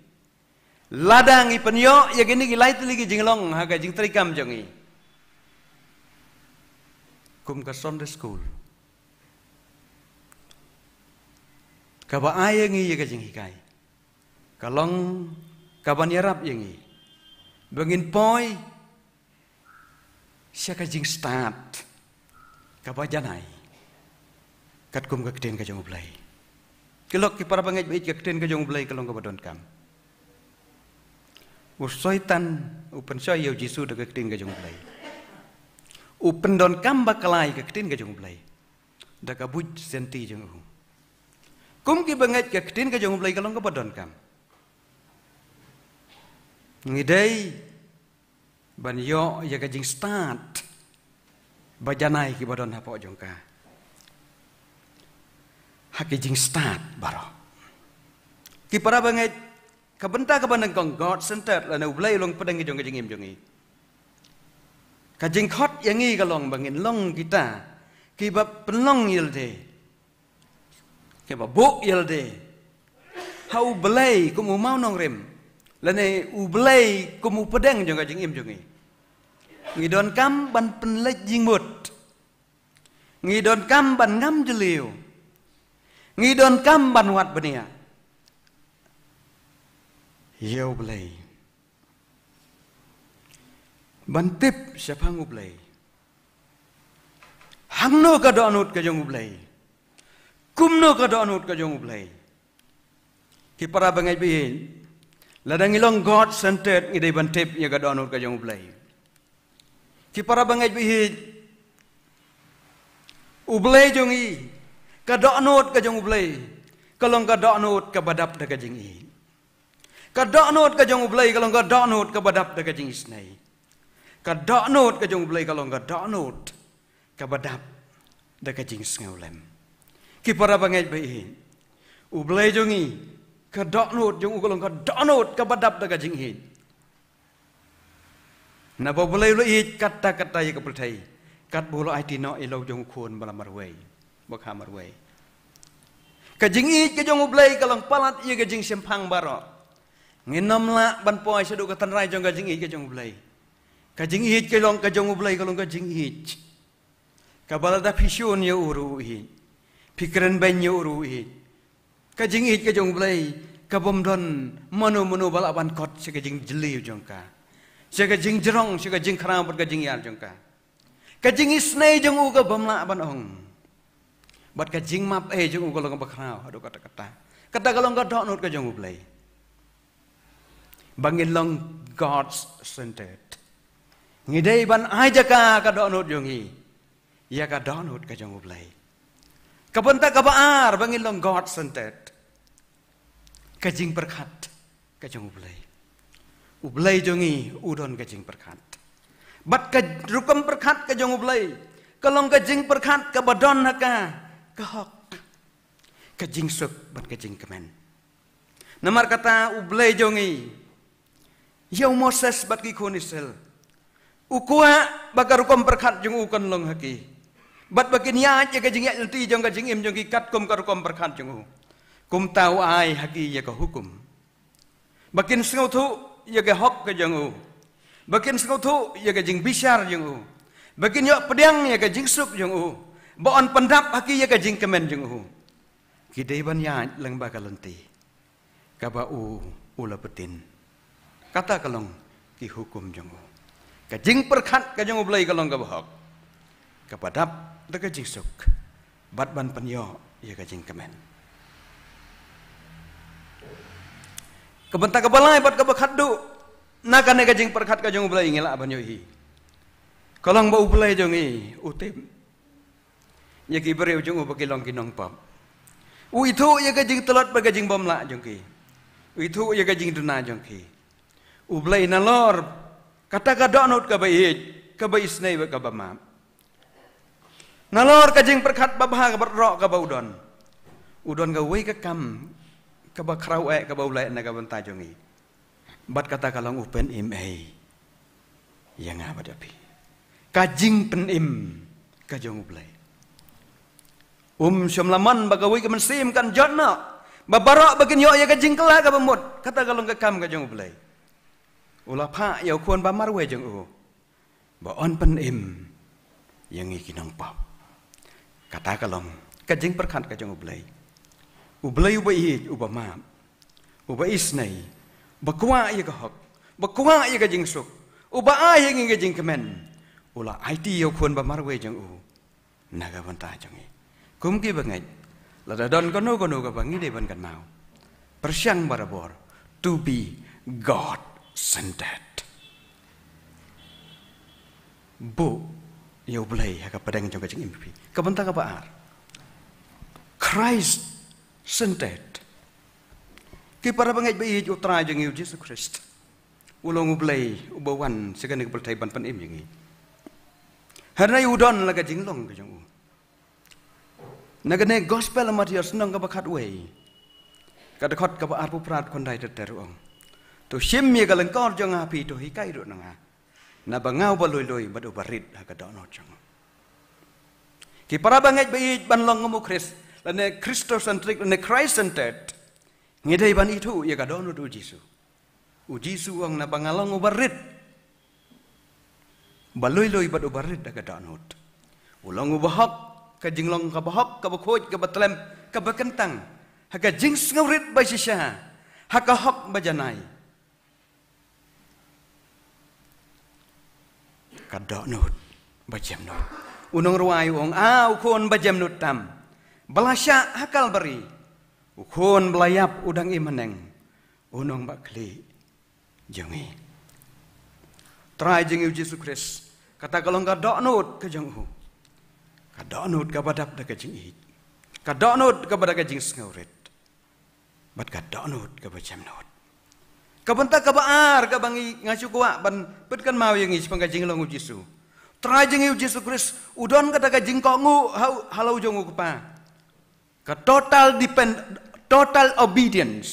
lada ngi pynïoh ïa kine ki lai tylli ki jinglong ha ka jingtrei kam jong ngi, kum ka Sunday school, kaba ai ïa ngi ïa ka jinghikai, ka long kaban ïarap ïa ngi ba ngin poi sha ka jingstad kaba janai katkum ka ktien ka jong U Blei. Ki lok ki para bangeit ba ïeit, ka ktien ka jong U Blei ka long kaba donkam. U Soitan u pynshoi ïa U Jisu da ka ktien ka jong U Blei. U pyndonkam bakla ïa ka ktien ka jong U Blei da ka buit sianti jong u. Kum ki bangeit, ka ktien ka jong U Blei ka long kaba donkam. Ngi dei ban ïoh ïa ka jingstad ba janai kiba don hapoh jong ka ha ki jingstad baroh. Ki para bangeit, ka bynta kaba nyngkong, God centered lane U Blei u long pdeng jong ka jingim jong ngi. Ka jingkhot ïa ngi ka long ba ngin long kita kiba pynlong ïalade, kiba buh ïalade ha U Blei kum u mawnongrim, lane U Blei kum u pdeng jong ka jingim jong ngi. Ngi donkam ban pynleit jingmut. Ngi donkam ban ngam jylliew. Ngi donkam ban wad bniah ïa U Blei, ban tip shaphang U Blei. Hangno ka dohnud ka jong U Blei? Kumno ka dohnud ka jong U Blei? Ki para bangeit ba ïeit, lada ngi long God centered, ngi dei ban tip ïa ka dohnud ka jong U Blei. Ki para bangeit ba ïeit, U Blei jong ngi, ka dohnud ka jong U Blei ka long ka dohnud kaba dap da ka jingïeit. Ka dohnud ka jong U Blei ka long ka dohnud kaba dap da ka jingisynei. Ka dohnud ka jong U Blei ka long ka dohnud kaba dap da ka jingsngewlem. Ki para bangeit ba ïeit, U Blei jong ngi, ka dohnud jong u ka long ka dohnud kaba dap da ka jingïeit. Naba U Blei u la ïeit katta katta ïa ka pyrthei, katba u la aiti noh ïa la u jong u Khun ba la marwei, ba kha marwei. Ka jingïeit ka jong U Blei ka long palat ïa ka jingshemphang baroh. Ngin ym lah ban poi shaduh ka tynrai jong ka jingïeit ka jong U Blei. Ka jingïeit ka long ka jong U Blei ka long ka jingïeit kaba lada phi shun ïa u ruh u ïeit, phi kren beiñ ïa u ruh u ïeit. Ka jingïeit ka jong U Blei ka bym don mano mano ba lah ban kot sha ka jingjylliew jong ka, sha ka jingjrong, sha ka jingkhraw bad ka jingïar jong ka. Ka jingisynei jong u ka bym lah ban ong. Bad ka jingmap ei jong u ka long kaba khraw haduh katta katta. Kata ka long ka dohnud ka jong U Blei. Ba ngin long God-centered. Ngi dei ban ai jaka ka dohnud jong ngi ïa ka dohnud ka jong U Blei. Ka bynta kaba ar ba ngin long God-centered, ka jingpyrkhat ka jong U Blei. U Blei jong ngi u don ka jingpyrkhat. Bad ka rukom pyrkhat ka jong U Blei ka long ka jingpyrkhat kaba don ha ka, ka hok, ka jingsuk bad ka jingkmen. Namar kata U Blei jong ngi ïa u Moses bad ki khun Israel, u kwah ba ka rukom pyrkhat jong u kan long ha ki, bad ba kin ïaid ïa ka jingïaid lynti jong ka jingim jong ki katkum ka rukom pyrkhat jong u. Kumta u ai ha ki ïa ka hukum, ba kin sngewthuh ïa ka hok ka jong u, ba kin sngewthuh ïa ka jingbishar jong u, ba kin ïoh pdiang ïa ka jingsuk jong u, ba yn pyndap ha ki ïa ka jingkmen jong u. Ki dei ban ïaid lyngba ka lynti kaba u, u la pyntin. Kata ka long ki hukum jong u. Ka jingpyrkhat ka jong U Blei ka long kaba hok, kaba dap da ka jingsuk, bad ban pynïoh ïa ka jingkmen. Ka bynta kaba lai bad kaba khatduh na kane ka jingpyrkhat ka jong U Blei ngi lah ban ïohi, ka long ba U Blei jong ngi u tip ïa ki briew jong u ba ki long ki nongpop. U ithuh ïa ka jingtlot bad ka jingbymlah jong ki. U ithuh ïa ka jingduna jong ki. U Blei nalor kata ka dohnud kaba ïeit, kaba isynei bad kaba map, nalor ka jingpyrkhat babha kaba rit kaba u don, u don kawei ka kam kaba khraw eh kaba u leh na ka bynta jong ngi. Bad kata ka long u pynim ei ïa nga bad ïa phi. Ka jingpynim ka jong U Blei. Um shym la mon ba kawei ka mynsiem kan jot noh ba baroh ba kin ïoh ïa ka jingkylla kaba mut. Kata ka long ka kam ka jong U Blei. U la phah ïa u Khun ba marwei jong u ba yn pynim ïa ngi ki nongpop. Kata ka long ka jingpyrkhat ka jong U Blei. U Blei uba ïeit, uba map, uba isynei, uba kwah ïa ka hok, uba kwah ïa ka jingsuk, uba ai ïa ngi ka jingkmen, u la aiti ïa u Khun ba marwei jong u na ka bynta jong ngi. Kum ki bangeit, lada don kano kano kaba ngi dei ban kynmaw, pyrshang barabor to be God centered. Buh ïa U Blei ha ka pdeng jong ka jingim phi. Ka bynta kaba ar, Christ centered. Ki para bangeit ba ïeit, U Trai jong ngi U Jisu Khrist u long U Blei uba wan sha kane ka pyrthei ban pynim ïa ngi. Hynrei u don la ka jinglong ka jong u. Na kane Gospel Mathaios lynnong kaba khatwei, ka dkhot kaba arphew phra, khyndai ter ter u ong: To shim ïa ka lyngkor jong nga ha phi, to hikai ruh na nga, naba nga uba lui lui bad uba rit ha ka dohnud jong u. Ki para bangeit ba ïeit, ban long kum U Khrist, lane Christocentric lane Christ centered, ngi dei ban ithuh ïa ka dohnud U Jisu. U Jisu u ong, naba nga long uba rit, uba lui lui bad uba rit ha ka dohnud. U long uba hok, ka jinglong kaba hok, kaba khuid, kaba tlem, kaba kyntang, ha ka jingsngewrit ba shisha, ha ka hok ba janai, ka dohnud ba jemnud. U nongrwai u ong, a u Khun ba jemnud tam, ba la shah ha Kalbari, u Khun ba la ïap u dang im haneng, u nongbakhlieh jong ngi. Trai jong ngi U Jisu Khrist, kata ka long ka dohnud ka jong u, ka dohnud kaba dap da ka jingïeit, ka dohnud kaba da ka jingsngewrit, bad ka dohnud kaba jemnud. Ka bynta kaba ar kaba ngi, nga shu kwah ban pynkynmaw ïa ngi shaphang ka jinglong U Jisu. Trai jong ngi U Jisu Khrist u don kata ka jingkohnguh ha u, ha la u jong u Kpa. Ka total depend, total obedience.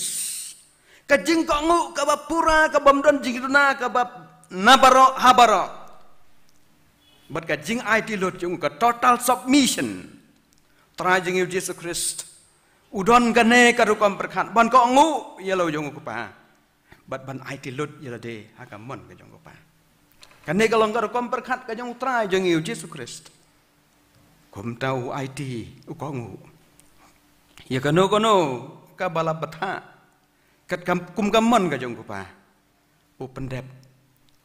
Ka jingkohnguh kaba pura, kabym don jingduna, kaba na baroh ha baroh. Bad ka jingaiti lut jong u, ka total submission. Trai jong ngi U Jisu Khrist u don kane ka rukom pyrkhat ban kohnguh ïa la u jong u Kpa, bad ban aiti lut ïa lade ha ka mon ka jong u Kpa. Kane ka long ka rukom pyrkhat ka jong U Trai jong ngi U Jisu Khrist. Kumta u aiti, u kohnguh ïa kano kano kaba la bthah kat kam, kum ka mon ka jong u Kpa. U pyndep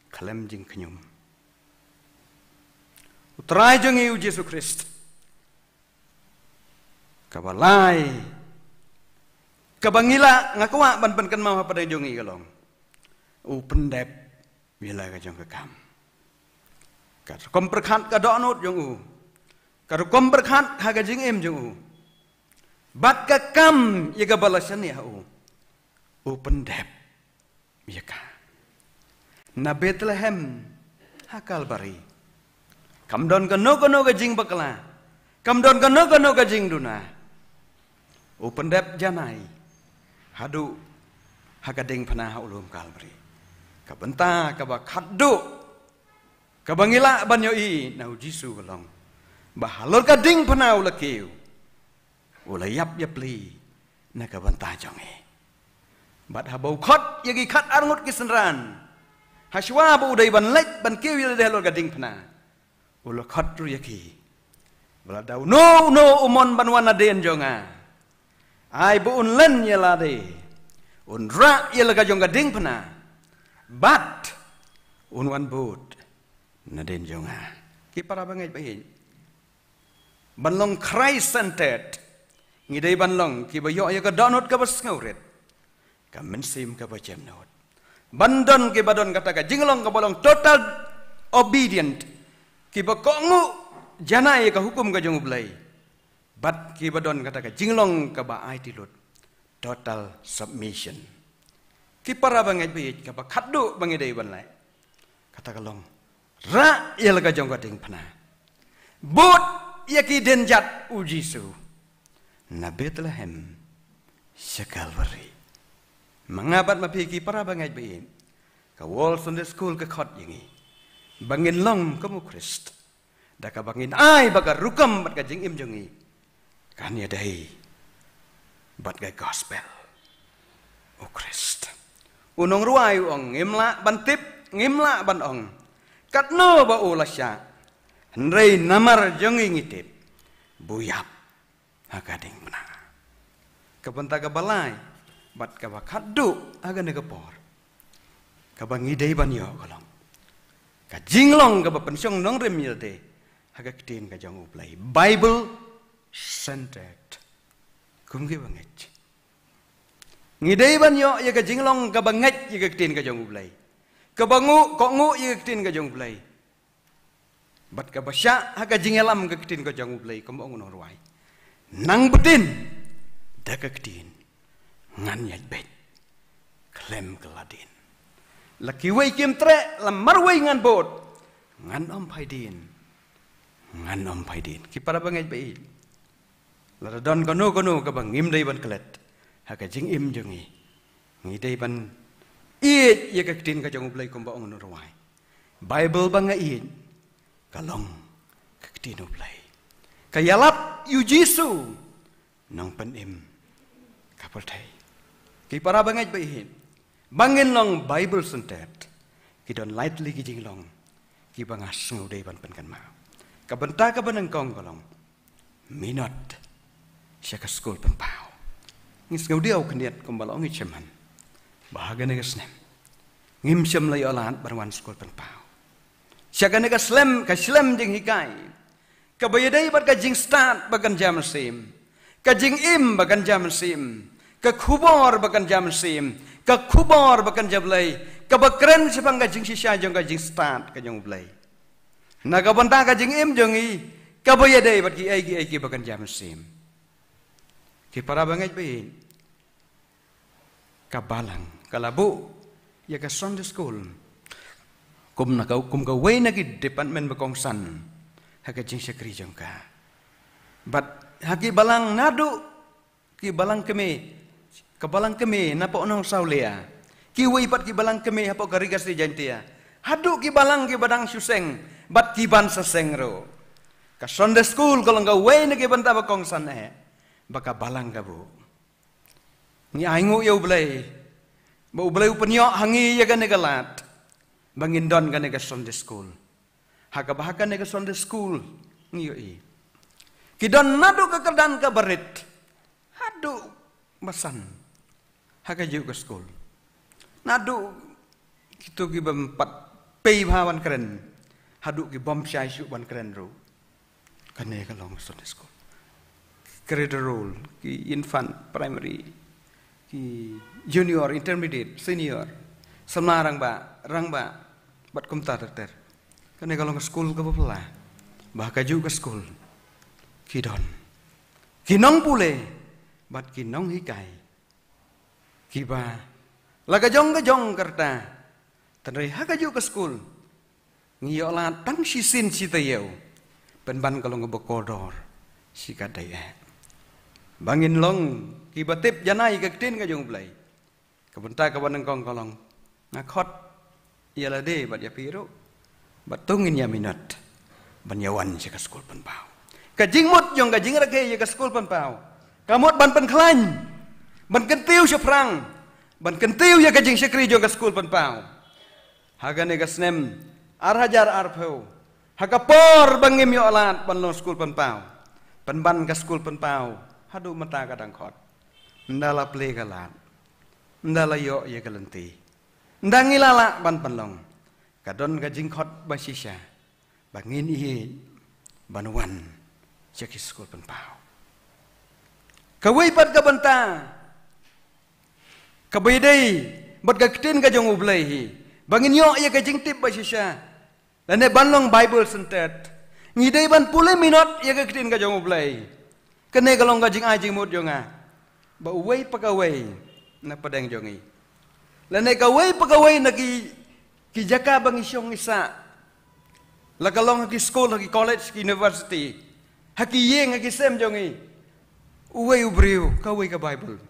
khlem jingkhñium. U Trai jong ngi U Jisu Khrist, kaba lai, kaba ngi lah, nga kwah ban pynkynmaw ha pdeng jong ngi ka long, u pyndep ïa la ka jong ka kam. Ka rukom pyrkhat ka dohnud jong u, ka rukom pyrkhat ha ka jingim jong u, bad ka kam ïa kaba la shaniah ha u, u pyndep ïa ka. Na Bethlehem ha Kalbari, kam don kano kano ka jingbakla, kam don kano kano ka jingduna. U pyndep janai haduh ha ka diengphna ha u lum Kalbari. Ka bynta kaba khatduh kaba ngi lah ban ïohi na u Jisu ka long ba halor ka diengphna u la kiew, u la ïap ïapli na ka bynta jong ngi. Bad haba u khot ïa ki khatar ngut ki synran, hashwa ba u dei ban leit ban kiew ïa lade halor ka diengphna, u la khot ruh ïa ki ba lada uno uno u mon ban wan nadien jong nga, ai ba un len ïa lade, un rah ïa la ka jong ka diengphna, bad un wan bud nadien jong nga. Ki para bangeit ba ïeit, ban long Christ centered, ngi dei ban long kiba ïoh ïa ka dohnud kaba sngewrit, ka mynsiem kaba jemnud. Ban don kiba don kata ka jinglong kaba long total obedient, kiba kohnguh janai ïa ka hukum ka jong U Blei. Bad kiba don kata ka jinglong kaba aiti lut, total submission. Ki para bangeit ba ïeit, kaba khatduh ba ngi dei ban leh, kata ka long rah ïa la ka jong ka diengphna, bud ïa ki dienjat u Jisu na Bethlehem sha Kalbari. Ma nga bad ma phi ki para bangeit ba ïeit, ka World Sunday School ka khot ïa ngi ba ngin long kum u Khrist da kaba ngin ai ba ka rukom bad ka jingim jong ngi kan ïadei bad ka gospel. U Khrist, u nongrwai u ong, ngim lah ban tip, ngim lah ban ong katno ba u la shah, hynrei namar jong ngi ngi tip ba u ïap ha ka diengphna. Ka bynta kaba lai bad kaba khatduh ha kane ka por, kaba ngi dei ban ïoh ka long ka jinglong kaba pynshong nongrim ïa lade ha ka ktien ka jong U Blei, Bible centered. Kum kiba ngeit, ngi dei ban ïoh ïa ka jinglong kaba ngeit ïa ka ktien ka jong U Blei, kaba nguh, kohnguh ïa ka ktien ka jong U Blei, bad kaba shah ha ka jingïalam ka ktien ka jong U Blei, kumba ong u nongrwai, nang btin da ka ktien ngan ïaid beit khlem kylla dien. La kiwei kim treh, la marwei ngan bud, ngan ym phai dien, ngan ym phai dien. Ki para bangeit ba ïeit, lada don kano kano kaba ngim dei ban klet ha ka jingim jong ngi, ngi dei ban ïeit ïa ka ktien ka jong U Blei, kumba ong u nongrwai. Bible ba nga ïeit ka long ka ktien U Blei, ka ïalap ïa u Jisu, Nongpynim ka pyrthei. Ki para bangeit ba ïeit, ba ngin long Bible centered, ki don lai tylli ki jinglong kiba nga sngew dei ban pynkynmaw. Ka bynta kaba nyngkong ka long minot sha ka skul pynpaw. Ngi sngewdiaw khyndiat kumba la ong i chairman ba ha kane ka snem ngim shym la ïoh lad ban wan skul pynpaw. Sha kane ka slem, ka slem jinghikai kaba ïadei bad ka jingstad ba kan jia mynsiem, ka jingim ba kan jia mynsiem, ka khubor ba kan jia mynsiem, ka khubor ba kan jia Blei, kaba kren shaphang ka jingshisha jong ka jingstad ka jong U Blei. Na ka bynta ka jingim jong ngi kaba ïadei bad kiei kiei kiba kan jia mynsiem. Ki para bangeit ba ïeit, ka balang ka la buh ïa ka Sunday school kum na ka, kum kawei na ki department ba kongsan ha ka jingshakri jong ka. Bad ha ki balang naduh ki balang kmie, ka balang kmie napoh Nongsawlia, kiwei pat ki balang kmie hapoh ka Ri Khasi Jaiñtia, haduh ki balang kiba dang shu seng bad ki ban sa seng ruh, ka Sunday school ka long kawei na ki bynta ba kongsan eh ba ka balang ka buh. Ngi ainguh ïa U Blei ba U Blei u pynïoh ha ngi ïa kane ka lad ba ngin don kane ka Sunday school. Ha kaba ha kane ka Sunday school ngi ïohi ki don naduh ka kyrdan kaba rit haduh ba san ha kajuh ka skul. Naduh kito kibym pat pei bha ban kren haduh kibym shai shuh ban kren ruh. Kane ka long Sunday school. Cradle roll, ki infant, primary, ki junior, intermediate, senior, samla rangbah, rangbah, Bad kumta ter ter. Kane ka long ka skul kaba pla. Ba kajuh ka skul ki don ki nongpule bad ki nonghikai kiba la ka jong ka jong ka rta. Hynrei ha kajuh ka skul ngi ïoh lad tang shisien shi taïew. Pynban ka long kaba kordor shi katdei eh. Ba ngin long kiba tip janai ka ktien ka jong U Blei. Ka bynta kaba nyngkong ka long, nga khot ïa lade bad ïa phi ruh, bad to ngin ïa minot ban ïa wan sha ka skul pynpaw. Ka jingmut jong ka jingrakhe ïa ka skul pynpaw ka mut ban pynkhlaiñ, ban kyntiew shaphrang, ban kyntiew ïa ka jingshakri jong ka skul pynpaw. Ha kane ka snem ar hajar arphew, ha ka por ba ngim ïoh lad ban long skul pynpaw, pynban ka skul pynpaw haduh mynta ka dang khot. Ynda la plie ka lad, ynda la ïoh ïa ka lynti, ynda ngi la lah ban pynlong, ka don ka jingkhot ba shisha ba ngin ïeit ban wan sha ki skul pynpaw. Kawei pat ka bynta kaba ïadei bad ka ktien ka jong U Blei hi, ba ngin ïoh ïa ka jingtip ba shisha lane ban long Bible centered, ngi dei ban pule minot ïa ka ktien ka jong U Blei. Kane ka long ka jingai jingmut jong nga ba uwei pa kawei na pdeng jong ngi, lane kawei pa kawei na ki, ki jaka ba ngi shong ngi sah, la ka long ha ki skul, ha ki college, ki university, ha ki ïing, ha ki sem jong ngi, uwei u briew kawei ka Bible.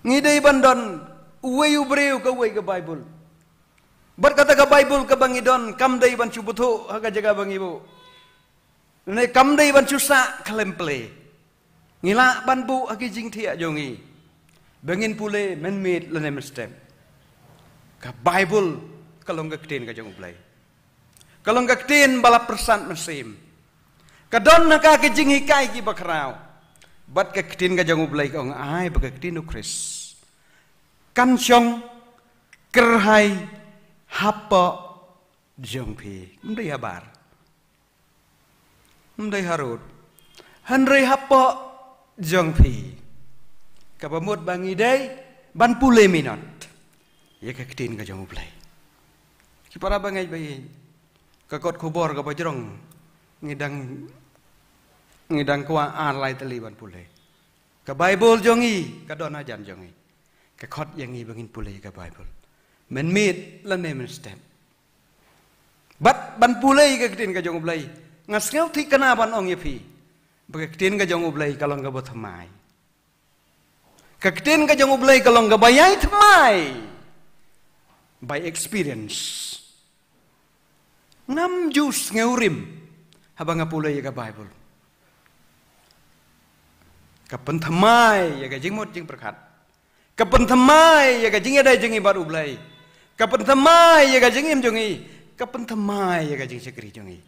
Ngi dei ban don uwei u briew kawei ka Bible. Bad kata ka Bible kaba ngi don kam dei ban shu bthuh ha ka jaka ba ngi buh, ne kam dei ban shu sah khlem plie. Ngi lah ban buh ha ki jingthiah jong ngi ba ngin pule mynmiet lane mynstep. Ka Bible ka long ka ktien ka jong U Blei, ka long ka ktien ba la pyrsad mynsiem. Ka don ha ka ki jinghikai kiba khraw. Bad ka ktien ka jong U Blei ka ong ai ba ka ktien U Khrist kan shong kyrhai hapoh jong phi. Ym dei habar, ym dei harud, hynrei hapoh jong phi. Kaba mut ba ngi dei ban pule minot ïa ka ktien ka jong U Blei. Ki para bangeit ba ïeit, ka kot khubor kaba jrong ngi dang, ngi dang kwah ar lai tylli ban pule. Ka Bible jong ngi ka don hajan jong ngi. Ka khot ïa ngi ba ngin pule ka Bible mynmiet lane mynstep. Bad ban pule ka ktien ka jong U Blei, nga sngew thikna ban ong ïa phi ba ka ktien ka jong U Blei ka long kaba thymmai. Ka ktien ka jong U Blei ka long kaba ïai thymmai by experience. Ngam ju sngewrim haba nga pule ïa ka Bible. Ka pynthymmai ïa ka jingmut jingpyrkhat, ka pynthymmai ïa ka jingïadei jong ngi bad U Blei, ka pynthymmai ïa ka jingim jong ngi, ka pynthymmai ïa ka jingshakri jong ngi.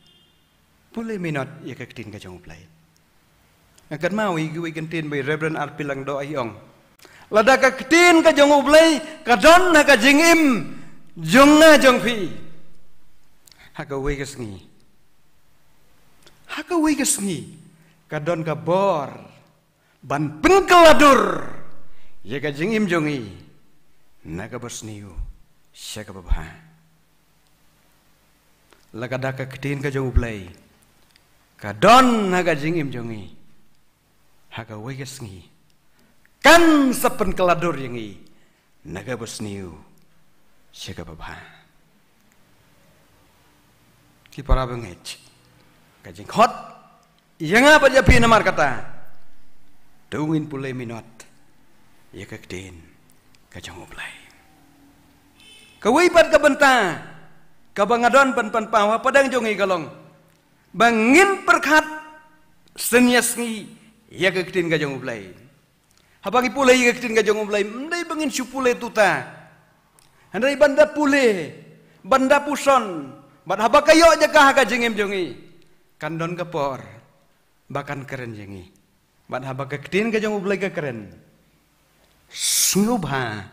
Pule minot ïa ka ktien ka jong U Blei. Nga kynmaw ïa kiwei ki ktien ba i Reverend R P Langdoh i ong, lada ka ktien ka jong U Blei ka don ha ka jingim jong nga jong phi, ha kawei ka sngi, ha kawei ka sngi ka don ka bor ban pynkylla dur ïa ka jingim jong ngi na kaba sniew sha kaba bha. Lada ka ktien ka jong U Blei ka don ha ka jingim jong ngi, ha kawei ka sngi kan sa pynkylla dur ïa ngi na kaba sniew sha kaba bha. Ki para bangeit, ka jingkhot ïa nga bad ïa phi namar kata, to ngin pule minot ïa ka ktien ka jong U Blei. Kawei pat ka bynta kaba nga don ban pynpaw ha pdeng jong ngi ka long ba ngin pyrkhat sien ïa sngi ïa ka ktien ka jong U Blei. Haba ngi pule ïa ka ktien ka jong U Blei, ym dei ba ngin shu pule tuta, hynrei ban da pule, ban da puson, bad haba ka ïoh jaka ha ka jingim jong ngi, kan don ka por ba kan kren ïa ngi. Bad haba ka ktien ka jong U Blei ka kren, sngewbha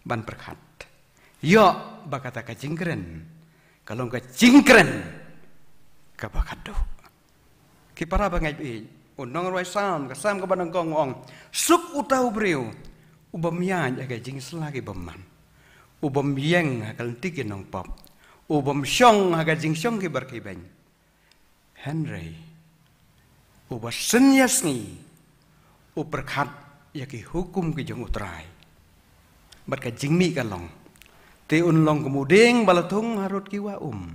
ban pyrkhat. Ïoh ba kata ka jingkren ka long ka jingkren kaba khatduh. Ki para bangeit, u nongrwai Salm, ka Salm kaba nyngkong u ong, suk uta u briew u bym ïaid ha ka jingsla ki bymman, u bym ïeng ha ka lynti ki nongpop, u bym shong ha ka jingshong ki bor ki beiñ. Hynrei uba synñia sngi, u pyrkhat ïa ki hukum ki jong U Trai, bad ka jingmih ka long, te un long kum u dieng ba la thung harud ki wah um,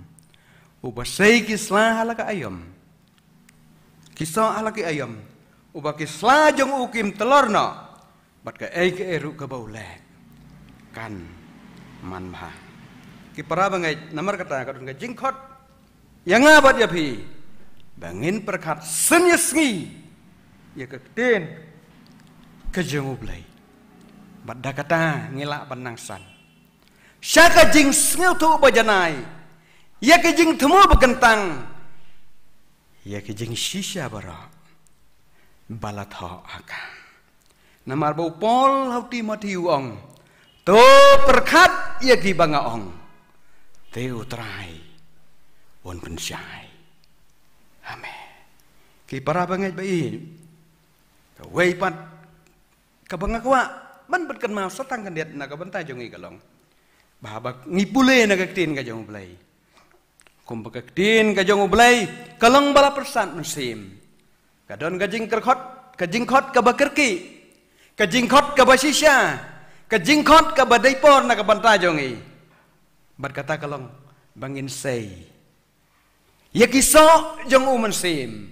uba sei ki sla ha la ka aïom, ki soh ha la ki aïom, uba ki sla jong u kim tlor noh, bad kaei kaei ruh kaba u leh kan manbha. Ki para bangeit, namar kata ka don ka jingkhot ïa nga bad ïa phi ba ngin pyrkhat synñia sngi ïa ka ktien ka jong U Blei, bad da kata ngi lah ban nang san sha ka jingsngewthuh ba janai ïa ka jingthmu ba kyntang, ïa ka jingshisha baroh ba la thoh ha ka. Namar ba u Paul ha u Timothi u ong, to pyrkhat ïa kiba nga ong, te U Trai un pynshai. Amen. Ki para bangeit ba ïeit, kawei pat kaba nga kwah ban pynkynmaw sa tang khyndiat na ka bynta jong ngi ka long ba haba ngi pule na ka ktien ka jong U Blei, kumba ka ktien ka jong U Blei ka long ba la pyrsad mynsiem. Ka don ka jingkyrkhot, ka jingkhot kaba kyrkieh, ka jingkhot kaba shisha, ka jingkhot kaba dei por na ka bynta jong ngi. Bad kata ka long ba ngin sei ïa ki soh jong u mynsiem.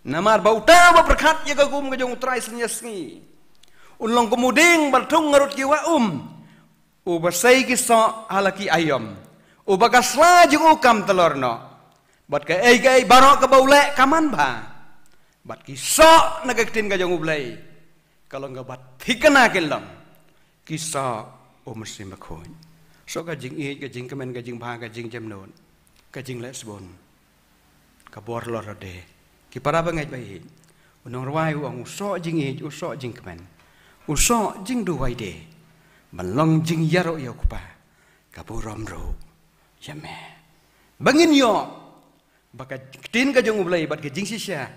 Namar ba uta uba pyrkhat ïa ka hukum ka jong U Trai synñia sngi, un long kum u dieng ba la thung harud ki wah um, uba sei ki soh ha la ki aïom, uba ka sla jong u kam tlor noh, bad kaei kaei baroh kaba u leh ka manbha. Bad ki soh na ka ktien ka jong U Blei ka long kaba thikna kin long ki soh u Mynsiem Bakhuid. Soh ka jingïeit, ka jingkmen, ka jingbha, ka jingjemnud, ka jingleh sbun, ka bor lor lade. Ki para bangeit ba ïeit, u nongrwai u ong, u soh jingïeit, u soh jingkmen, u soh jingduwai de ban long jingïaroh ïa u Kpa, ka burom ruh ïa me. Ba ngin ïoh ba ka ktien ka jong U Blei bad ka jingshisha,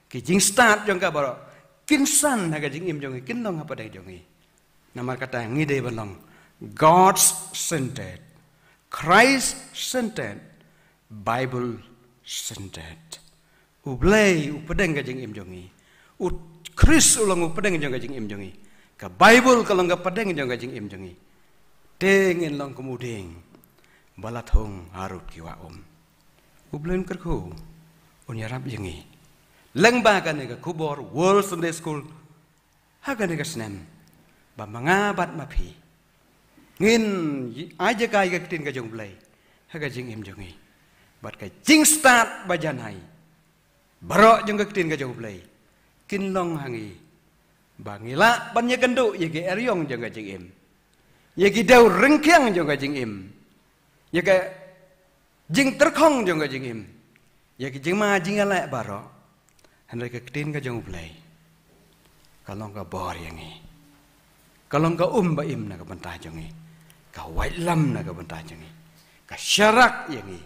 ki jingstad jong ka baroh kin san ha ka jingim jong ngi, kin long ha pdeng jong ngi. Namar kata ngi dei ban long God centered, Christ centered, Bible centered. U Blei u pdeng ka jingim jong ngi. U Khrist u long u pdeng jong ka jingim jong ngi. Ka Bible ka long ka pdeng jong ka jingim jong ngi. Te ngin long kum u dieng ba la thung harud ki wah um. U Blei un kyrkhu, un ïarap ïa ngi. Lyngba kane ka khubor World Sunday School ha kane ka snem, ba ma nga bad ma phi ngin ai jaka ïa ka ktien ka jong U Blei ha ka jingim jong ngi. Bad ka jingstad ba janai baroh jong ka ktien ka jong U Blei kin long ha ngi, ba ngi lah ban ïakynduh ïa ki eriong jong ka jingim, ïa ki dewryngkhiang jong ka jingim, ïa ka jingtyrkhong jong ka jingim, ïa ki jingma jingïaleh baroh. Hynrei ka ktien ka jong U Blei ka long ka bor ïa ngi, ka long ka um ba im na ka bynta jong ngi, ka waitlam na ka bynta jong ngi, ka sharak ïa ngi,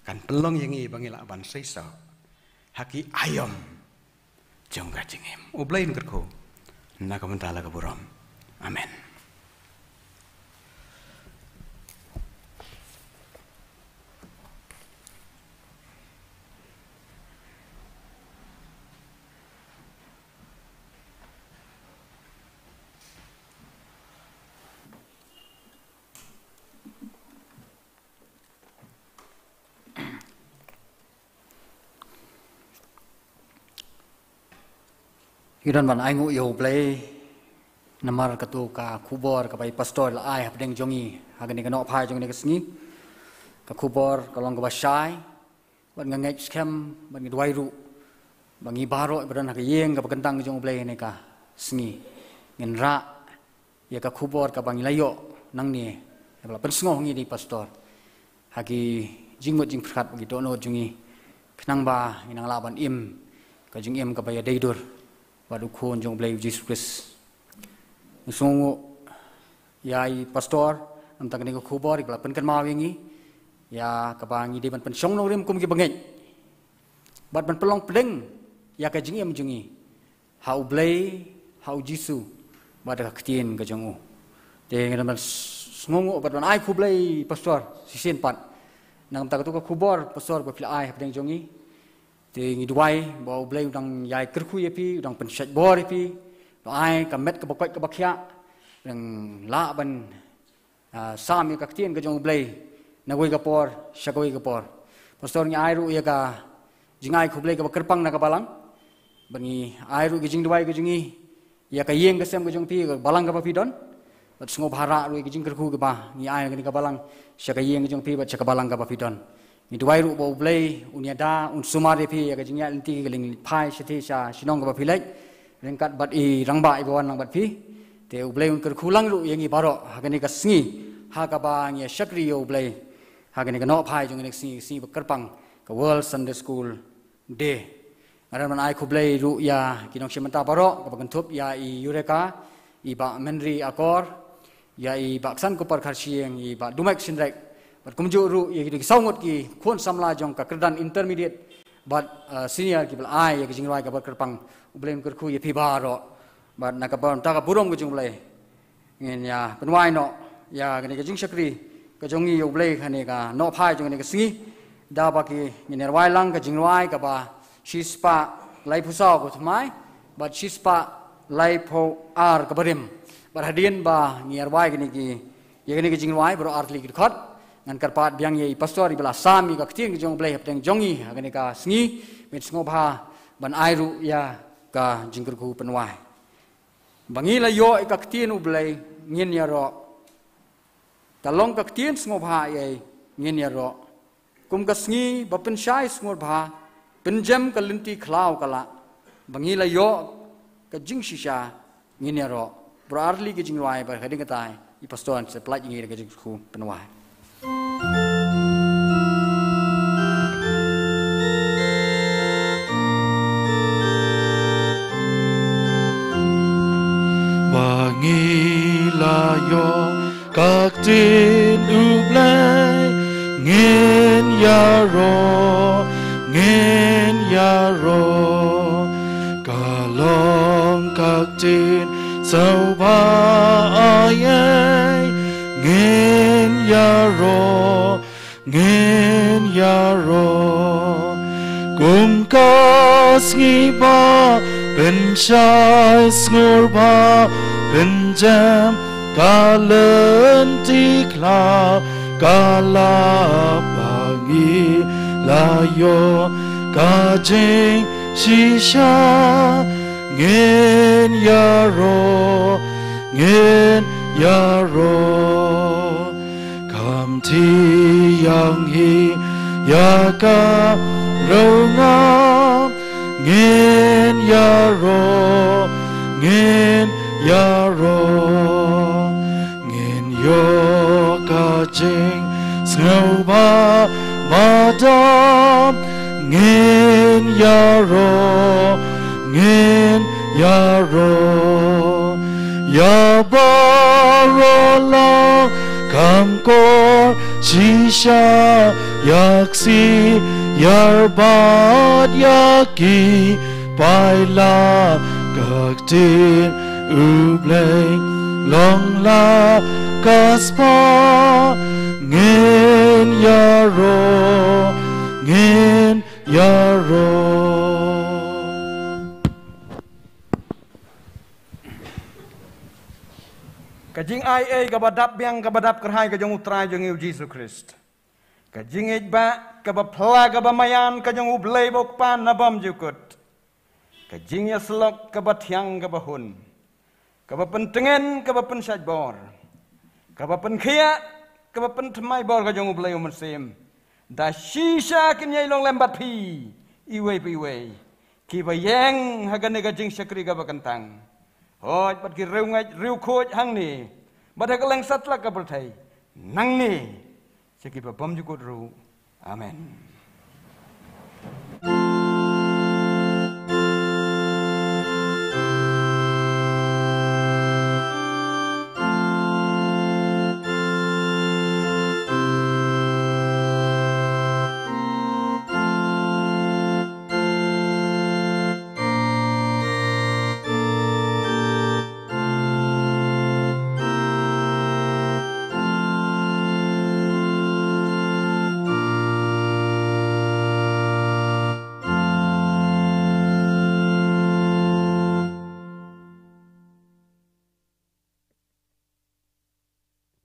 kan pynlong ïa ngi ba ngi lah ban seisoh ha ki aïom jong ka jingim. U Blei un kyrkhu na ka bynta la ka burom. Amen. Ngi don ban ainguh ïa U Blei namar katu ka khubor kaba i pastor la ai hapdeng jong ngi ha kane ka nongphai jong kane ka sngi. Ka khubor ka long kaba shai bad nga ngeit skhem bad ngi duwai ruh ba ngi baroh ba don ha ka ïing kaba kyntang jong U Blei ha kane ka sngi ngin rah ïa ka khubor kaba ngi la ïoh nangne, ïa ba la pynsngew ngi da i pastor ha ki jingmut jingpyrkhat bad ki dohnud jong ngi, khnang ba ngin nang lah ban im ka jingim kaba ïadei dur bad U Khun jong U Blei U Jisu Khrist. Ngi sngewnguh ïa i pastor namar kane ka khubor ïa ba la pynkynmaw ïa ngi ïa kaba ngi dei ban pynshong nongrim kum ki bangeit bad ban pynlong pdeng ïa ka jingim jong ngi ha U Blei, ha U Jisu bad ka ktien ka jong u. Te ngi dang ban s-, sngewnguh bad ban ai khublei pastor shisien pat. Na ka bynta katu ka khubor pastor ba phi la ai hapdeng jong ngi. Te ngi duwai ba U Blei u dang ïai kyrkhu ïa phi, u dang pynshait bor ïa phi. Ba ai ka met kaba koit kaba khiah. Dang lah ban ah, sam ïa ka ktien ka jong U Blei na kawei ka por sha kawei ka por. Pastor, ngi ai ruh ïa ka jingai khublei kaba kyrpang na ka balang. Bad ngi ai ruh ïa ka jingduwai ka jong ngi ïa ka ïing ka sem ka jong phi, ka balang kaba phi don. Bad sngewbha ruh ïa ka jingkyrkhu kaba ngi ai na ka balang sha ka ïing ka jong phi bad sha ka balang kaba phi don. Ngi duwai ruh ba U Blei un ïada, un sumar ïa phi ïa ka jingïaid lynti, ka lyngphai shathie sha shnong kaba phi leit. Ryngkat bad i rangbah iba wan lang bad phi. Te U Blei un kyrkhu lang ruh ïa ngi baroh ha kane ka sngi, ha kaba ngi ïa shakri ïa U Blei ha kane ka nohphai jong kane ka sngi, sngi ba kyrpang, ka World Sunday School Day. Nga dang ban ai khublei ruh ïa ki nongshim bynta baroh, kaba kynthup ïa i Eureka, i Bah Menri Akor, ïa i Bah Ksan Kupar Kharshiing, i Bah Dumaik Synrek. Bad kumjuh ruh ïa ki saw ngut ki khun samla jong ka kyrdan intermediate bad, ah, senior kiba la ai ïa ka jingrwai kaba kyrpang. U Blei un kyrkhu ïa phi baroh. Bad na ka bynta ka burom ka jong U Blei, ngin ïa pynwai noh ïa kane ka jingshakri ka jong ngi ïa U Blei kane ka nohphai jong kane ka sngi. Da ba ki ngin ïa rwai lang ka jingrwai kaba shispah laiphew saw ka thymmai bad shispah laiphew ar ka barim. Bad hadien ba ngi ïa rwai kane ki, ïa kane ka jingrwai baroh artylli ki dkhot, ngan kyrpad biang ïa i pastor iba la sam ïa ka ktien ka jong U Blei hapdeng jong ngi ha kane ka sngi, ban sngewbha ban ai ruh ïa ka jingkyrkhu pynwai. Ba ngi la ïoh ïa ka ktien U Blei ngin ïaroh. Ka long ka ktien sngewbha ïa ngin ïaroh. Kum ka sngi ba pynshai sngewbha, pynjem ka lynti khlaw ka lah. Ba ngi la ïoh ka jingshisha ngin ïaroh. Baroh artylli ki jingrwai bad hadien kata i pastor sa pynlait ïa ngi da ka jingkyrkhu pynwai. Ba ngi la ïoh ka ktien U Blei ngin ïaroh, ngin ïaroh. Ka long ka ktien sngewbha ïa ngin ïaroh, ngin ïaroh. Kum ka sngi ba pynshai sngewbha, pynjem ka lynti khlaw ka lah, ba ngi la ïoh ka jingshisha ngin ïaroh, ngin ïaroh. Kam thiang hi ïa ka rangam ngin ïaroh, ngin ïaroh. Ngin ïoh ka jingsngewbha ba dang ngin ïaroh, ngin ïaroh. Ïa baroh long kam kor shisha, ïa ki ksiar bad ïa ki paila, ka ktien U Blei long la ka spah. Ngin ïaroh, ngin ïaroh. Ka jingai ei kaba dap biang kaba dap kyrhai ka jong U Trai jong ngi U Jisu Khrist. Ka jingïeit ba kaba pla kaba maïan ka jong U Blei ba U Kpa na bymjukut. Ka jingïasyllok kaba thiang kaba hun, kaba pyntngen kaba pynshait bor, kaba pynkhiah kaba pynthymmai bor ka jong U Blei U Mynsiem, da shisha kin ïai long lem bad phi iwei pa iwei kiba ïeng ha kane ka jingshakri kaba kyntang. Hooid, bad ki riewngeit riewkhuid hangne bad ha kylleng satlak ka pyrthei, nangne sha kiba bymjukut ruh. Amen.